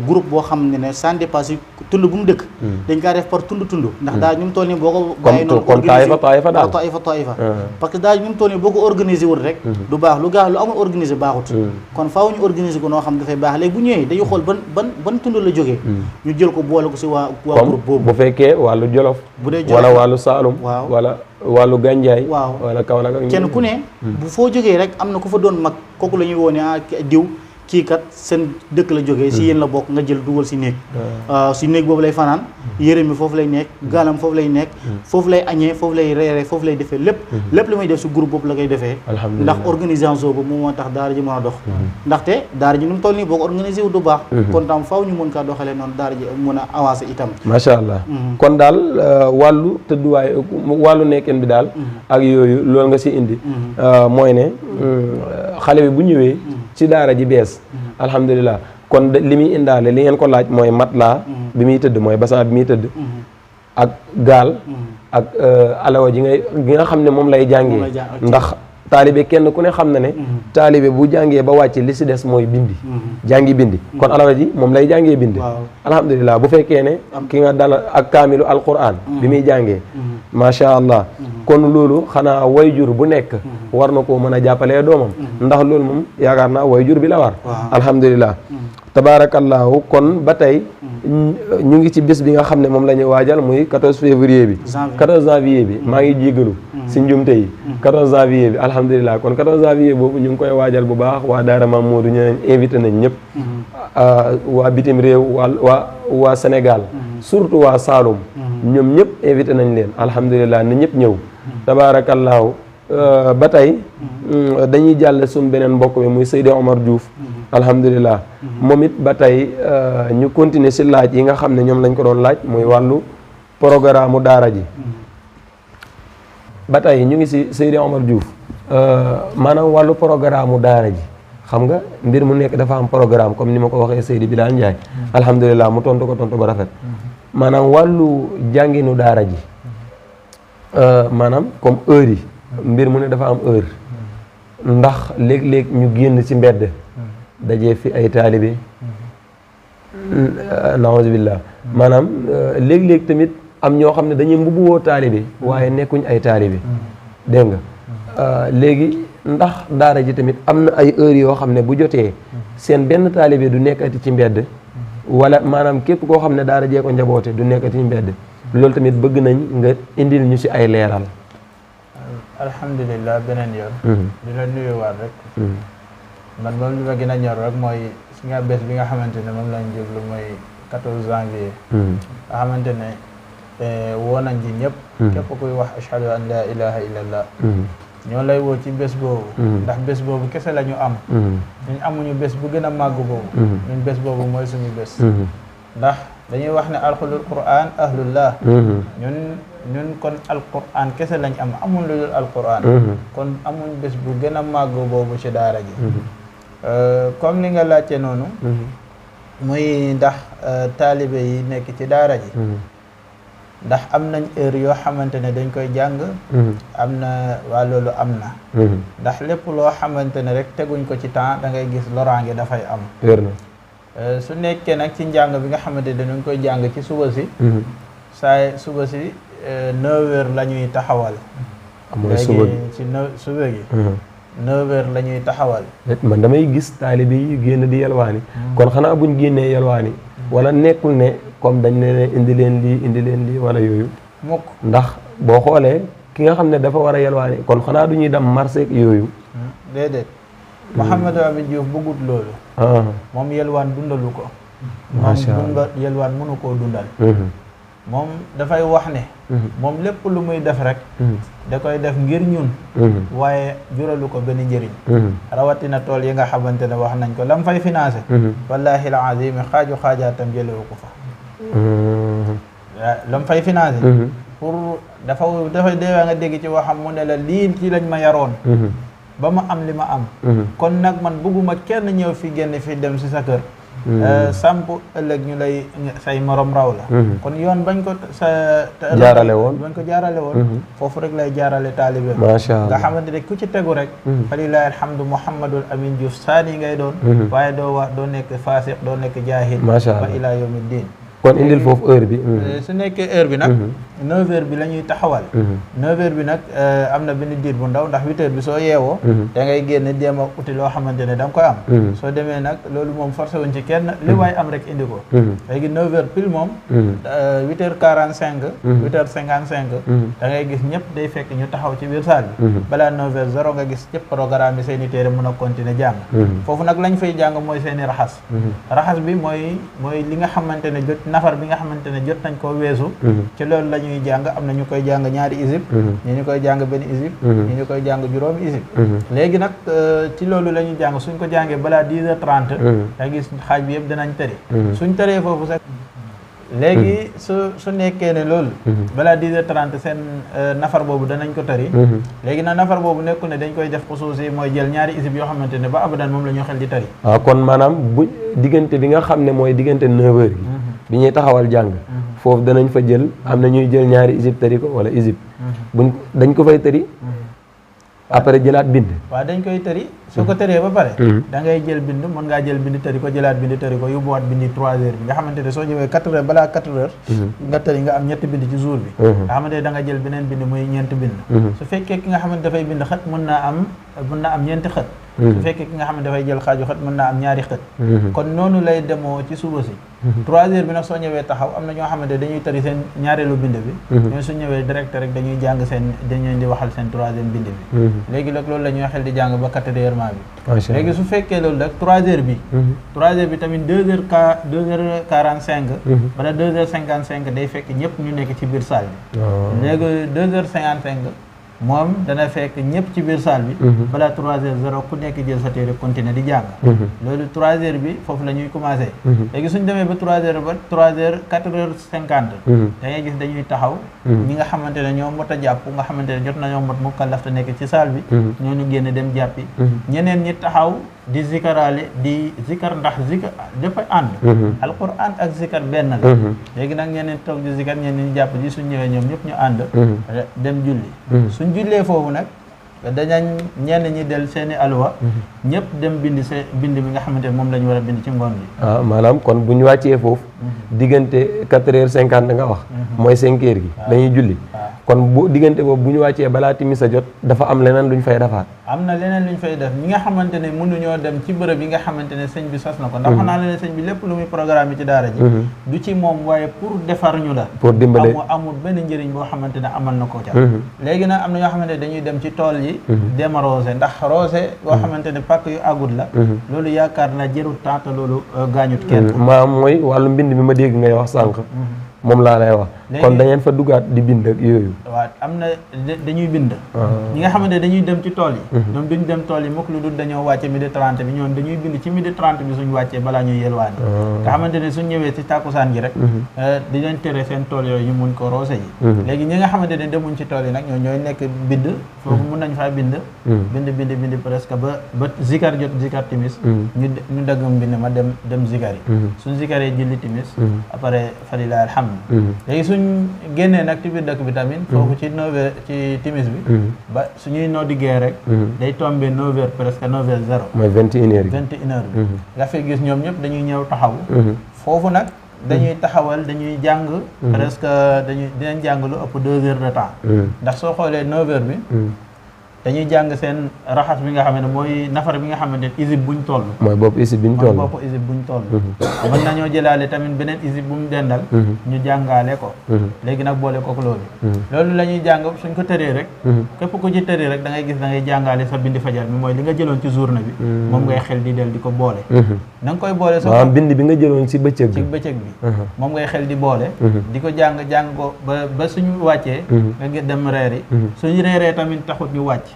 groupe boo xam ne sans dépasse tund bu mu dëkk dañ kaa def par tund ndax daal ñu mu toll nii boo ko bàyyi noonu
comme taifa daal
taifa parce que daal ñu mu toll nii boo ko organisé wul rek du baax lu amul organisé baaxut kon faaw ñu organisé ko noo xam dafay baax léegi bu ñëwee dañu xool ban tund la jógee ñu jël ko boole ko si waa groupe boobu
bu fekkee wàllu Jolof
bu dee
wala wàllu Saalum
waaw
wala wàllu Ganjaay
waaw
wala Kaolack ak
kenn ku ne bu foo jógee rek am na ku fa doon mag kooku la ñuy woo ne diw kii kat seen dëkk la jógee si yéen la bokk nga jël dugal si néeg si néeg boobu lay fanaan yére mi foofu lay nekk gaalam foofu lay nekk foofu lay añee foofu lay reere foofu lay defee lépp li muy def si groupe boobu la koy defee ndax organisation boobu moo tax daara ji mën a dox ndaxte daara ji nu mu toll nii boo ko organisé wu du baax kon tam faaw ñu mën kaa doxalee noonu daara ji mën a avancé itam
macha allah kon daal wàllu tëdduwaay wàllu nekkeen bi daal ak yooyu loolu nga si indi mooy ne xale bi bu ñëwee ci daara ji bees alhamdulilah kon li muy indaale li ngeen ko laaj mooy matelas bi muy tëdd mooy basan bi muy tëdd ak gaal ak alawa gi nga xam ne moom lay jàngee ndax taalibe kenn ku ne xam na ne taalibe bu jàngee ba wàcc li si des mooy bindi jàngi bindi kon alawa ji moom lay jàngee bindi alhamdulilah bu fekkee ne ki nga dal ak kaamilu alquran bi muy jàngee macha allah kon loolu xanaa wayjur bu nekk war na koo mën a jàppalee doomam ndax loolu moom yaakaar naa wayjur bi la war alhamdulilah tabaarakallaahu kon ba tey ñu ngi ci bés bi nga xam ne moom la ñuy waajal muy 14 février bi 14 janvier bi maa ngi jégalu si njumte yi 14 janvier bi alhamdulilah kon 14 janvier boobu ñu ngi koy waajal bu baax waa Daara Mame Modou ñu invité nañ ñëpp waa bitim réew waa Sénégal surtout waa Saloum ñoom ñëpp invité nañ leen alhamdulilah na ñëpp ñëw tabaarakallaahu ba tey dañuy jàll suñ beneen mbokk bi muy Seydi Omar Diouf alhamdulilah moom it ba tey ñu continuer si laaj yi nga xam ne ñoom lañ ko doon laaj muy wàllu programme daara ji ba tey ñu ngi si Seydi Omar Diouf maanaam wàllu programme daara ji xam nga mbir mu nekk dafa am programme comme ni ma ko waxee Seydi Bilal Ndiaye alhamdulilah mu tontu ko tontu ba rafet maanaam wàllu jànginu daara ji maanaam comme heure yi mbir mu ne dafa am heure ndax léeg-léeg ñu génn ci mbedd dajee fi ay taalibe naouzubillah maanaam léeg-léeg tamit am ñoo xam ne dañuy mbubuwoo taalibe waaye nekkuñ ay taalibe dégg nga léegi ndax daara ji tamit am na ay heures yoo xam ne bu jotee seen benn taalibe du nekkati ci mbedd wala maanaam képp koo xam ne daara jee ko njaboote du nekkati ci mbedd loolu tamit bëgg nañ nga indil ñu ci ay leeral
alhamdulilah beneen yoon di la nuyuwaat rek man moom li ma gën a ñor rek mooy si nga bés bi nga xamante ne moom lañ jublu mooy 14 janvier nga xamante ne woo nañ ci ñëpp képp kuy wax ashhadu an la ilaha illallah ñoo lay woo ci bés boobu ndax bés boobu kese la ñu am ñun amuñu bés bu gën a màgg boobu ñun bés boobu mooy suñu bés ndax dañuy wax ne alxulul quran ahlullah ñun kon alquran kese lañ am amul lu dul alquran kon amuñ bés bu gën a màgg boobu ci daara ji comme ni nga laajte noonu muy ndax taalibe yi nekk ci daara ji ndax am nañ heure yoo xamante ne dañ koy jàng am na waa loolu am na ndax lépp loo xamante ne rek teguñ ko ci temps da ngay gis loraange dafay am su nekkee nag ci njàng bi nga xamante ne dañ koy jàng ci suba si suba si 9h la ñuy taxawal léegi ci suba gi 9h la ñuy taxawal
man damay gis taalibe yi génn di yalwaani kon xanaa buñ génnee yalwaani wala nekkul ne comme dañ ne indi leen lii wala yooyu
mukk
ndax boo xoolee ki nga xam ne dafa war a yalwaani kon xanaa du ñuy dem marché yooyu
déedéet Mouhamadou Amine Diouf bëggut loolu moom yelwaan dundalu ko moom yelwaan mënu koo dundal moom dafay wax ne moom lépp lu muy def rek da koy def ngir ñun waaye juralu ko benn njëriñ rawatina tool yi nga xamante ne wax nañ ko lam fay financé wallahi al azim xaaju xaajaatam jëlewu ko fa lam fay financé pour dafay deewee nga dégg ci waxam mu ne la lii ci lañ ma yaroon ba ma am li ma am kon nag man bëgguma kenn ñëw fi génn fi dem si sa kër samp ëllëg ñu lay say morom raw la kon yoon bañ ko
jaarale woon
foofu rek lay jaarale taalibe
macha Allah
nga xamante ne ku ci tegu rek fa lillahi alhamdu Mouhamadul Amin Diouf saani ngay doon waaye doo nekk faasiq doo nekk jaahil ba ilaa yawmi diin
kon indil foofu heure bi
su nekkee heure bi nag 9h bi la ñuy taxawal 9h bi nag am na benn diir bu ndaw ndax 8h bi soo yeewoo da ngay génn jéem a uti loo xamante ne da nga koy am soo demee nag loolu moom forcé wuñ ci kenn li waay am rek indi ko léegi 9h pile moom 8h45 8h55 da ngay gis ñëpp day fekk ñu taxaw ci biir salle bi balaa 9h0 nga gis ñëpp programme bi seen i téere mën a continuer jàng foofu nag lañ fay jàng mooy seen i raxas bi mooy li nga xamante ne jot nafar bi nga xamante ne jot nañ koo weesu ci loolu la ñuy jàng am na ñu koy jàng ñaari isib ñi ñu koy jàng benn isib ñi ñu koy jàng juróomi isib léegi nag ci loolu la ñuy jàng suñ ko jàngee balaa 10h30 da gis xaaj bi yëpp dinañ tëri suñ tëree foofu sax léegi su nekkee ne loolu balaa 10h30 seen nafar boobu danañ ko tëri léegi nag nafar boobu nekku ne dañ koy def xusuusi mooy jël ñaari isib yoo xamante ne ba abadan moom la ñu xel di tëri
waaw kon maanaam bu diggante bi nga xam ne mooy diggante 9h bi ñuy taxawal jàng foofu danañ fa jël am na ñuy jël ñaari isib tëri ko wala isib buñ dañ ko fay tëri après jëlaat bind
waaw dañ koy tëri su ko tëree ba pare da ngay jël bind mën ngaa jël bind tëri ko jëlaat bind tëri ko yóbbuwaat bindi 3h bi nga xamante ne soo ñëwee 4h balaa 4h nga tëri nga am ñetti bind ci jour bi nga xamante ne da nga jël beneen bind muy ñeenti bind su fekkee ki nga xamante dafay bind xët mën naa am ñeenti xët su fekkee ki nga xam ne dafay jël xaaju xët mën naa am ñaari xët kon noonu lay demoo ci suba si 3h bi nag soo ñëwee taxaw am na ñoo xamante dañuy tëri seen ñaareelu bind bi ñooy su ñëwee direct rek dañuy jàng dañuy di waxal seen 3e bind bi léegi nag loolu la ñuy xel di jàng ba 4h bi léegi su fekkee loolu nag 3h bi tamit 2h45 wala 2h55 day fekk ñëpp ñu nekk ci biir salle bi léegi 2h55 moom dana fekk ñëpp ci biir salle bi balaa 3h0 ku nekk jël sa téere continuer di jàng loolu 3h bi foofu la ñuy commencé léegi suñ demee ba 3h ba 4h50 da ngay gis dañuy taxaw ñi nga xamante ne ñoo mot a jàpp nga xamante ne jot nañoo mot mukallaf te nekk ci salle bi ñooñu génn dem jàppi ñeneen ñi taxaw di zikaraale di zikar ndax zikar dafa ànd alquran ak zikar benn la léegi nag ñeneen toog di zikar ñeneen ñi jàpp ji suñ ñëwee ñoom ñëpp ñu ànd dem julli suñ jullee foofu nag dañañ ñenn ñi del seeni alwa ñëpp dem bind bind bi nga xamante ne moom la ñu war a bind ci ngoon bi
maanaam kon bu ñu wàccee foofu diggante 4h50 nga wax mooy 5h gi dañuy julli kon bu diggante boobu bu ñu wàccee balaa timis a jot dafa am leneen lu ñu fay defaat
am na leneen lu ñu fay def ñi nga xamante ne mënuñoo dem ci bërëb yi nga xamante ne sëñ bi sos na ko ndax xanaa la ne sëñ bi lépp lu muy programme yi ci daara ji du ci moom waaye pour defar ñu la
pour dimbale
amul benn njëriñ boo xamante ne amal na ko ca léegi nag am na ñoo xamante ne dañuy dem ci tool yi dem roose ndax roose boo xamante ne pàkk yu àggut la loolu yaakaar na jërul temps te loolu gaañut kenn
mooy wàllu mbind mi ma dégg ngay wax sànq moom laa lay wax kon da ngeen fa duggaat di bind ak yooyu
waaw am na dañuy bind ñi nga xamante ne dañuy dem ci tool yi ñoom duñ dem tool yi mukk lu dul dañoo wàcce 12h30 bi ñoom dañuy bind ci 12h30 bi suñ wàccee balaa ñuy yelwaani nga xamante ne suñ ñëwee ci tàkkusaan gi rek dinañ tere seen tool yooyu ñu mun ko roose yi léegi ñi nga xamante ne demuñ ci tool yi nag ñooy nekk bind foofu mun nañ faa bind presque ba zikar jot zikar timis ñu dagg mbind ma dem zikar yi suñ zikaree julli timis après falilahi alhamdu léegi suñ génnee nag ci biir dëkk bi tamit foofu ci 9h ci timis bi ba suñuy noddi gee rek day tombé 9h presque 9h0
mooy 21h
bi nga fay gis ñoom ñëpp dañuy ñëw taxaw foofu nag dañuy taxawal dañuy jàng presque dinañ jàng lu ëpp 2 heures de temps ndax soo xoolee 9h bi dañuy jàng seen raxas bi nga xamante ne mooy nafar bi nga xamante ne isib buñ toll
mooy bopp isib buñ toll
mën nañoo jëlaale tamit beneen isib bu mu dendal ñu jàngaale ko léegi nag boole kook loolu la ñuy jàng suñ ko tëree rek képp ku ci tëree rek da ngay gis da ngay jàngaale sa bindi fajar bi mooy li nga jëloon ci journée bi moom ngay xel di del di ko boole da nga koy boole sa
bind bi nga jëloon ci bëccëg
bi moom ngay xel di boole di ko jàng ko ba suñu wàccee nga dem reeri suñu reeree tamit taxut ñu wàcc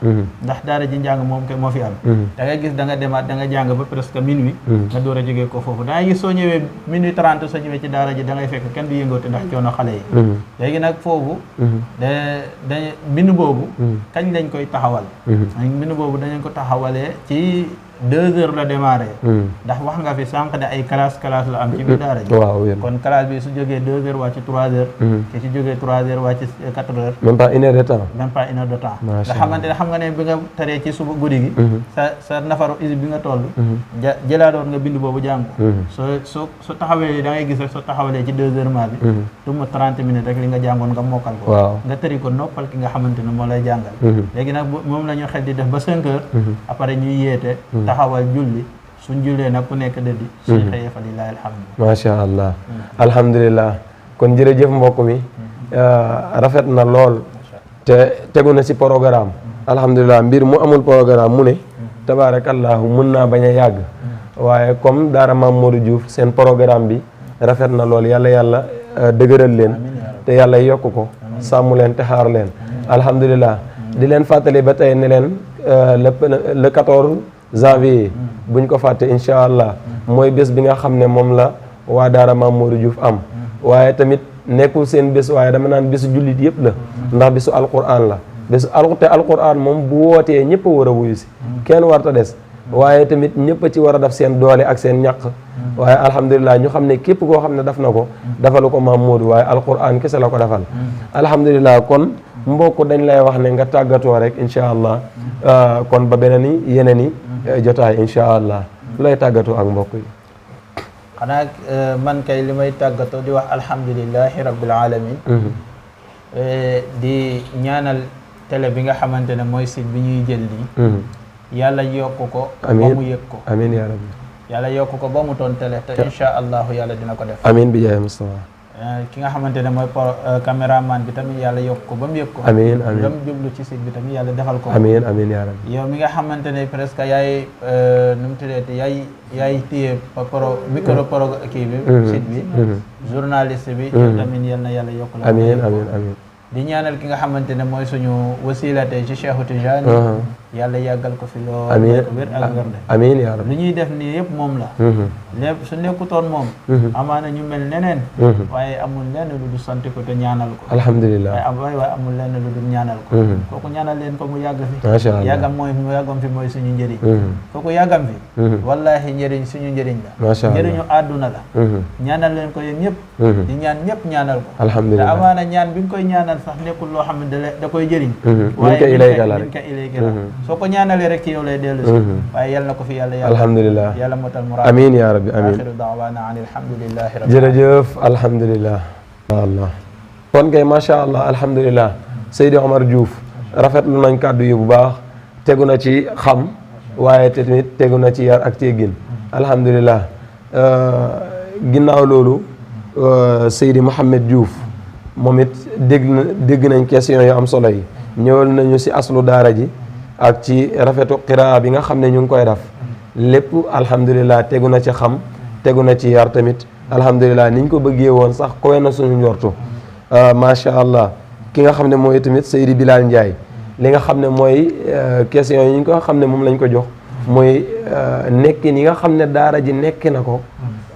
ndax daara ji njàng moom ke moo fi am da ngay gis da nga demaat da nga jàng ba presque minuit nga door a jógee ko foofu da ngay gis soo ñëwee minuit 30 soo ñëwee ci daara ji da ngay fekk kenn du yëngoote ndax coono xale yi léegi nag foofu da mbind boobu kañ lañ koy taxawal mbind boobu dañu ko taxawalee ci 2 heures la démarré ndax wax nga fi sànq ne ay classe la am ci biir daara ji kon classe bi su jógee 2 heures wàcc 3 heures ki si jógee 3 heures wàcc 4 heures
même pas 1 heure de temps
nga xamante ne xam nga ne bi nga taree ci suba guddi gi sa nafaru isib bi nga toll jëlaadoon nga bind boobu jàng soo taxawee da ngay gis rek soo taxawalee ci 2 heures maa bi du ma 30 minutes rek li nga jàngoon nga mokkal ko nga tëri ko noppal ki nga xamante ne moo lay jàngal léegi nag moom la ñu xel di def ba 5 heures après ñuy yeete taxawal julli suñ jullee nag ku nekk dëddi suñ xëyee fa lillahi alhamdu
macha allah alhamdulilah kon jërëjëf mbokk mi rafet na lool te tegu na si programme alhamdulilah mbir mu amul programme mu ne tabaarakallahu mun naa bañ a yàgg waaye comme daara Mame Modou Diouf seen programme bi rafet na lool yàlla dëgëral leen te yàlla yokk ko sàmm leen te xaar leen alhamdulilah di leen fàttali ba tey ne leen le 14 janvier buñ ko fàtte incha allah mooy bés bi nga xam ne moom la waa daara Mame Modou Diouf am waaye tamit nekkul seen bés waaye dama naan bésu jullit yëpp la ndax bésu alquran la bésu te alquran moom bu wootee ñëpp a war a wuyu si kenn warta des waaye tamit ñëpp a ci war a def seen doole ak seen ñàq waaye alhamdulilah ñu xam ne képp koo xam ne daf na ko dafalu ko Mame Modou waaye alquran kese la ko defal alhamdulilah kon mbokk dañ lay wax ne nga tàggatoo rek incha allah kon ba beneen i yeneen i jotaay incha allah lay tàggatoo ak mbokk yi
xanaa man kay li may tàggatoo di wax alhamdulilahi rabbil alamin di ñaanal télé bi nga xamante ne mooy site bi ñuy jël lii yàlla yokk ko ba mu yëg ko
amiin yaa rabbi
yàlla yokk ko ba mu doon télé te incha allahu yàlla dina ko def
amiin bi jaay Mustafa
ki nga xamante ne mooy caméraman bi tamit yàlla yokk ko ba mu yëg ko
amiin amiin
ba mu jublu ci site bi tamit yàlla defal ko
amiin amiin yaa rabbi
yow mi nga xamante ne presque yaay nu mu tuddati yaay téye micro kii bi site bi journaliste bi tamit yal na yàlla yokk la
amiin amiin amiin
di ñaanal ki nga xamante ne mooy suñu wasilate ci Cheikhu Tijaani yàlla yàggal ko fi lool wér ak wérde
amiin yaa rabbi
lu ñuy def nii yëpp moom la lépp su nekkutoon moom amaana ñu mel neneen waaye amul lenn lu du sant ko te ñaanal ko
alhamdulilah
waaye amul lenn lu du ñaanal ko kooku ñaanal leen ko mu yàgg fi
macha allah
yàggam fi mooy suñu njëriñ kooku yàggam fi wallahi njëriñ suñu njëriñ la
macha allah
njëriñu àdduna la ñaanal leen ko yéen ñëpp di ñaan ñëpp ñaanal ko
alhamdulilah
te amaana ñaan bi nga koy ñaanal sax nekkul loo xam ne da koy jëriñ
waaye min ka
ilayka la soo ko ñaanalee rek ci yow lay dellu si waaye yal na ko fi yàlla
alhamdulilah
yàlla motal muraad
amiin yaa rabbi amiin
axiru daawaana an alhamdulillahi rabbil
jërëjëf alhamdulilah allah kon kay macha allah alhamdulilah Seydi Omar Diouf rafetlu nañ kàddu yi bu baax tegu na ci xam waaye tamit tegu na ci yar ak teggin alhamdulilah ginnaaw loolu Seydi Mouhamed Diouf moom it dégg nañ question yu am solo yi ñëwal nañu si aslu daara ji ak ci rafetu qiraa bi nga xam ne ñu ngi koy def lépp alhamdulilah tegu na ci xam tegu na ci yar tamit alhamdulilah niñ ko bëggee woon sax kowe na suñu njortu macha allah ki nga xam ne mooy tamit Seydi Bilal Ndiaye li nga xam ne mooy question yi ñu ko xam ne moom lañ ko jox mooy nekkin yi nga xam ne daara ji nekki na ko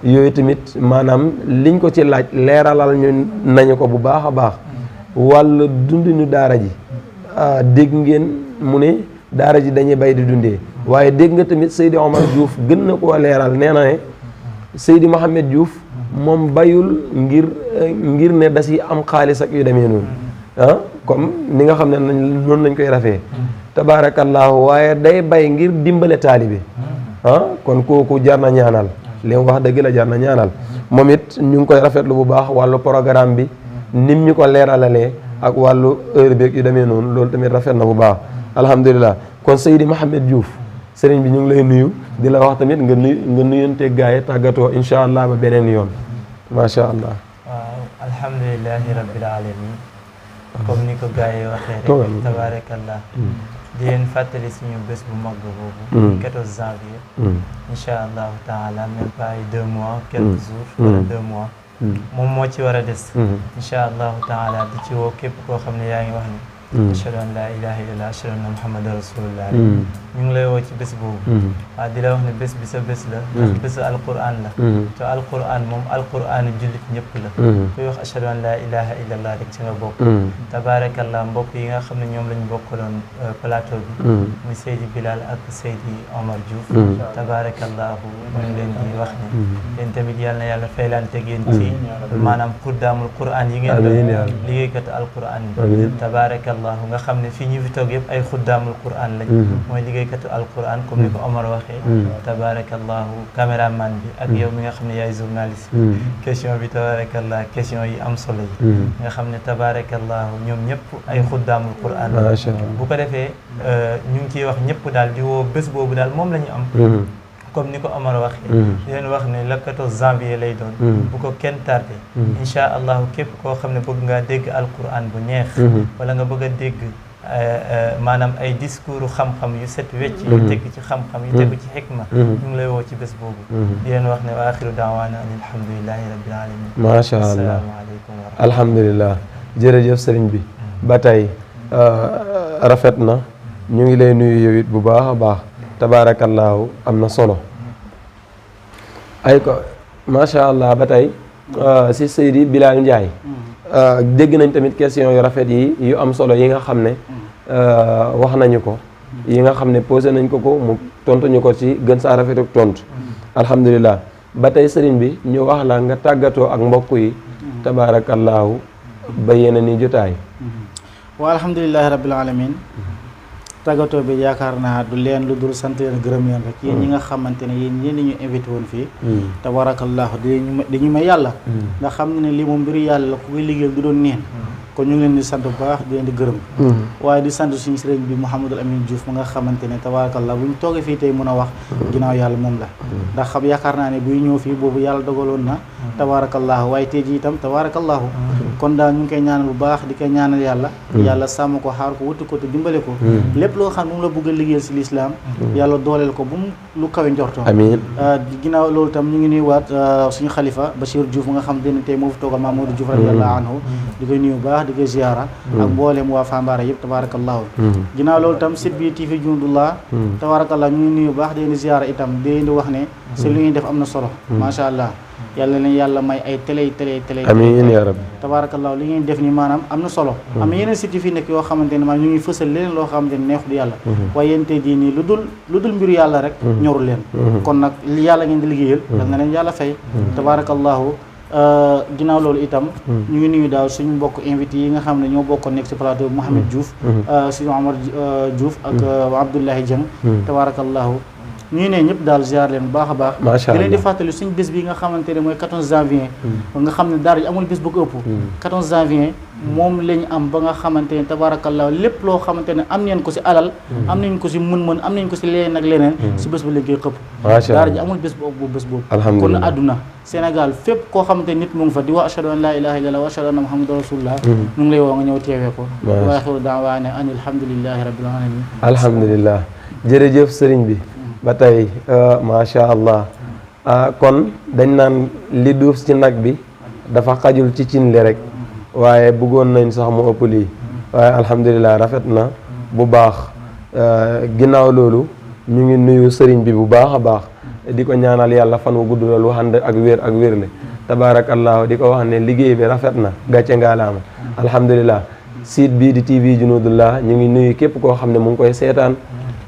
yooyu tamit maanaam liñ ko ci laaj leeralal ñu nañu ko bu baax a baax wàllu dundinu daara ji dégg ngeen mu ne daara ji dañuy bay di dundee waaye dégg nga tamit Seydi Omar Diouf gën na koo leeral nee na ne Seydi Mouhamed Diouf moom bayul ngir ne da si am xaalis ak yu demee noonu comme ni nga xam ne noonu lañ koy rafee tabaarakallaahu waaye day bay ngir dimbale taalibe kon kooku jar na ñaanal li mu wax dëgg la jar na ñaanal moom it ñu ngi koy rafetlu bu baax wàllu programme bi nim ñu ko leeralalee ak wàllu heure beeg yu demee noonu loolu tamit rafet na bu baax alhamdulilah kon Seydi Mouhamed Diouf sëriñ bi ñu ngi lay nuyu di la wax tamit nga nuyonteeg gaa yi tàggatoo incha allah ba beneen yoon macha allah.
waaw alhamdulilahi rabbil alamin comme ni ko gaa yi waxee rek tabaarakallah di leen fàttali suñu bés bu mag boobu 14 janvier incha allahu taala même pas 2 mois quelques jours wala 2 mois moom moo ci war a des incha allahu taala di ci woo képp koo xam ne yaa ngi wax ni ashhadu an la ilaha illallah ashhadu anna muhammadan rasulullah rek ñu ngi lay woo ci bés boobu waaw di la wax ne bés bi sa bés la ndax bésu alquran la te alquran moom alquran jullit ñëpp la kuy wax ashhadu an la ilaha illallah rek ci nga bokk tabaarakallah mbokk yi nga xam ne ñoom lañ bokkaloon plateau bi muy Seydi Bilal ak Seydi Omar Diouf tabaarakallahu ñu ngi leen di wax ne yéen tamit yal na yàlla faylanteeg yéen ci maanaam xuddaamul quran yi ngeen doon liggéeykatu alquran yi tabaarakallahu nga xam ne fii ñu fi toog yëpp ay xuddaamul quran lañ mooy liggéeykatu alquran comme ni ko Omar waxee tabaarakallahu caméraman bi ak yow mi nga xam ne yaay journaliste question bi tabaarakallah question yi am solo yi nga xam ne tabaarakallahu ñoom ñëpp ay xuddaamul quran bu ko defee ñu ngi ciy wax ñëpp daal di woo bés boobu daal moom la ñu am comme ni ko Omar waxee di leen wax ne le 14 janvier lay doon bu ko kenn tardé incha allahu képp koo xam ne bëgg ngaa dégg alquran bu neex wala nga bëgg a dégg maanaam ay discours xam-xam yu set wecc yu teg ci xam-xam yu tegu ci xikma ñu ngi lay woo ci bés boobu di leen wax ne wa axiru daawaana an alhamdulillahi rabbil alamin
macha allah
asalaamaaleykum wa rahmatulah
alhamdulilah jërëjëf sëriñ bi ba tey rafet na ñu ngi lay nuyu yow it bu baax a baax tabaarakallaahu am na solo ay ko macha allah ba tey si Seydi Bilal Ndiaye dégg nañ tamit question yu rafet yi yu am solo yi nga xam ne wax nañu ko yi nga xam ne posé nañ ko mu tontuñu ko ci gën saa rafet ak tontu alhamdulilah ba tey sëriñ bi ñu wax la nga tàggatoo ak mbokk yi tabaarakallaahu ba yeneen i jotaay
wa alhamdulilahi rabbil alamin tàggatoo bi yaakaar naa du leen lu dul sant leen gërëm leen rek yéen ñi nga xamante ne yéen ñi ñu invité woon fii tabarakallahu dañu may yàlla ndax xam ne lii moom mbiru yàlla la ku koy liggéeyal du doon neen kon ñu ngi leen di sant bu baax di leen di gërëm waaye di sant suñu sëriñ bi Mouhamadul Amin Diouf mu nga xamante ne tabarakallah bu ñu toogee fii tey mën a wax ginnaaw yàlla moom la ndax xam yaakaar naa ne buy ñëw fii boobu yàlla dogaloon na tabarakallahu waaye tey ji itam tabarakallahu kon daal ñu ngi koy ñaanal bu baax di koy ñaanal yàlla yàlla sàmm ko xaar ko wutu ko te dimbale ko lépp loo xam ne moom la bëgg a liggéeyal si lislaam yàlla dooleel ko bu mu lu kawe njortoon
amiin
ginnaaw loolu itam ñu ngi nuyuwaat suñu xalifa Bachir Diouf nga xam ne tey moo fi toogal Mamadou Diouf radiyallahu anhu di koy nuyu baax di koy ziyaara ak mboolem waa Fambaara yëpp tabarakallahu ginnaaw loolu itam site bi TV Junudullah tabarakallah ñu ngi nuyu baax di leen ziyaara itam di leen di wax ne si lu ñuy def am na solo macha allah yàlla leen yàlla may ay télé
amiin yaa rabbi
tabarakallah li ngeen def ni maanaam am na solo am na yeneen site yu fi nekk yoo xamante ne maanaam ñu ngi fësal leneen loo xamante ne neexul yàlla waaye yéen tey jii nii lu dul mbiru yàlla rek ñorul leen kon nag li yàlla ngeen di liggéeyal dal na leen yàlla fay tabarakallahu ginnaaw loolu itam ñu ngi nuyu daal suñu mbokk invité yi nga xam ne ñoo bokkoon nekk ci plateau bi Mouhamed Diouf suñu Omar Diouf ak Abdoulaye Dieng tabarakallahu ñu ne ñëpp daal ziar leen bu baax a baax
macha allah
di leen di fàttali suñ bés bi nga xamante ne mooy 14 janvier nga xam ne daara ji amul bés bu ko ëpp 14 janvier moom lañ am ba nga xamante ne tabarakallah lépp loo xamante ne am neen ko si alal am nañ ko si mën-mën am nañ ko si leneen ak leneen si bés ba lañ koy xëpp daara ji amul bés boobu bés boobu kon àdduna Sénégal fépp koo xamante nit mu ngi fa di wax ashhadu an la ilaha illallah wa ashhadu anna muhammadan rasulullah ñu ngi lay woo nga ñëw teewee ko wa axiru daawaana an alhamdulillahi rabbil alamin
alhamdulillah jërëjëf sëriñ bi ba tey macha allah kon dañ naan li duuf ci nag bi dafa xajul ci cin li rek waaye bëggoon nañ sax mu ëpp lii waaye alhamdulilah rafet na bu baax ginnaaw loolu ñu ngi nuyu sëriñ bi bu baax a baax di ko ñaanal yàlla fan wu gudd loolu ànd ak wérle tabaarakallahu di ko wax ne liggéey bi rafet na gàcce ngaalaama alhamdulilah site bii di TV Junudullah ñu ngi nuyu képp koo xam ne mu ngi koy seetaan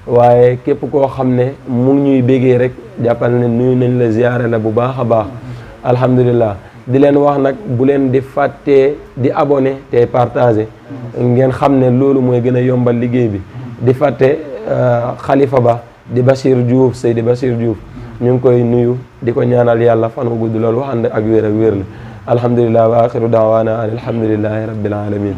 waaye képp koo xam ne mu ngi ñuy bégee rek jàppal ne nuyu nañ la ziyaare la bu baax a baax alhamdulilah di leen wax nag bu leen di fàttee di abonné te partagé ngeen xam ne loolu mooy gën a yombal liggéey bi di fàtte xalifa ba di Bachir Diouf Seydi Bachir Diouf ñu ngi koy nuyu di ko ñaanal yàlla fan wu gudd loolu wax ànd ak wér la alhamdulilah wa axiru daawaana an alhamdulilahi rabbil alamin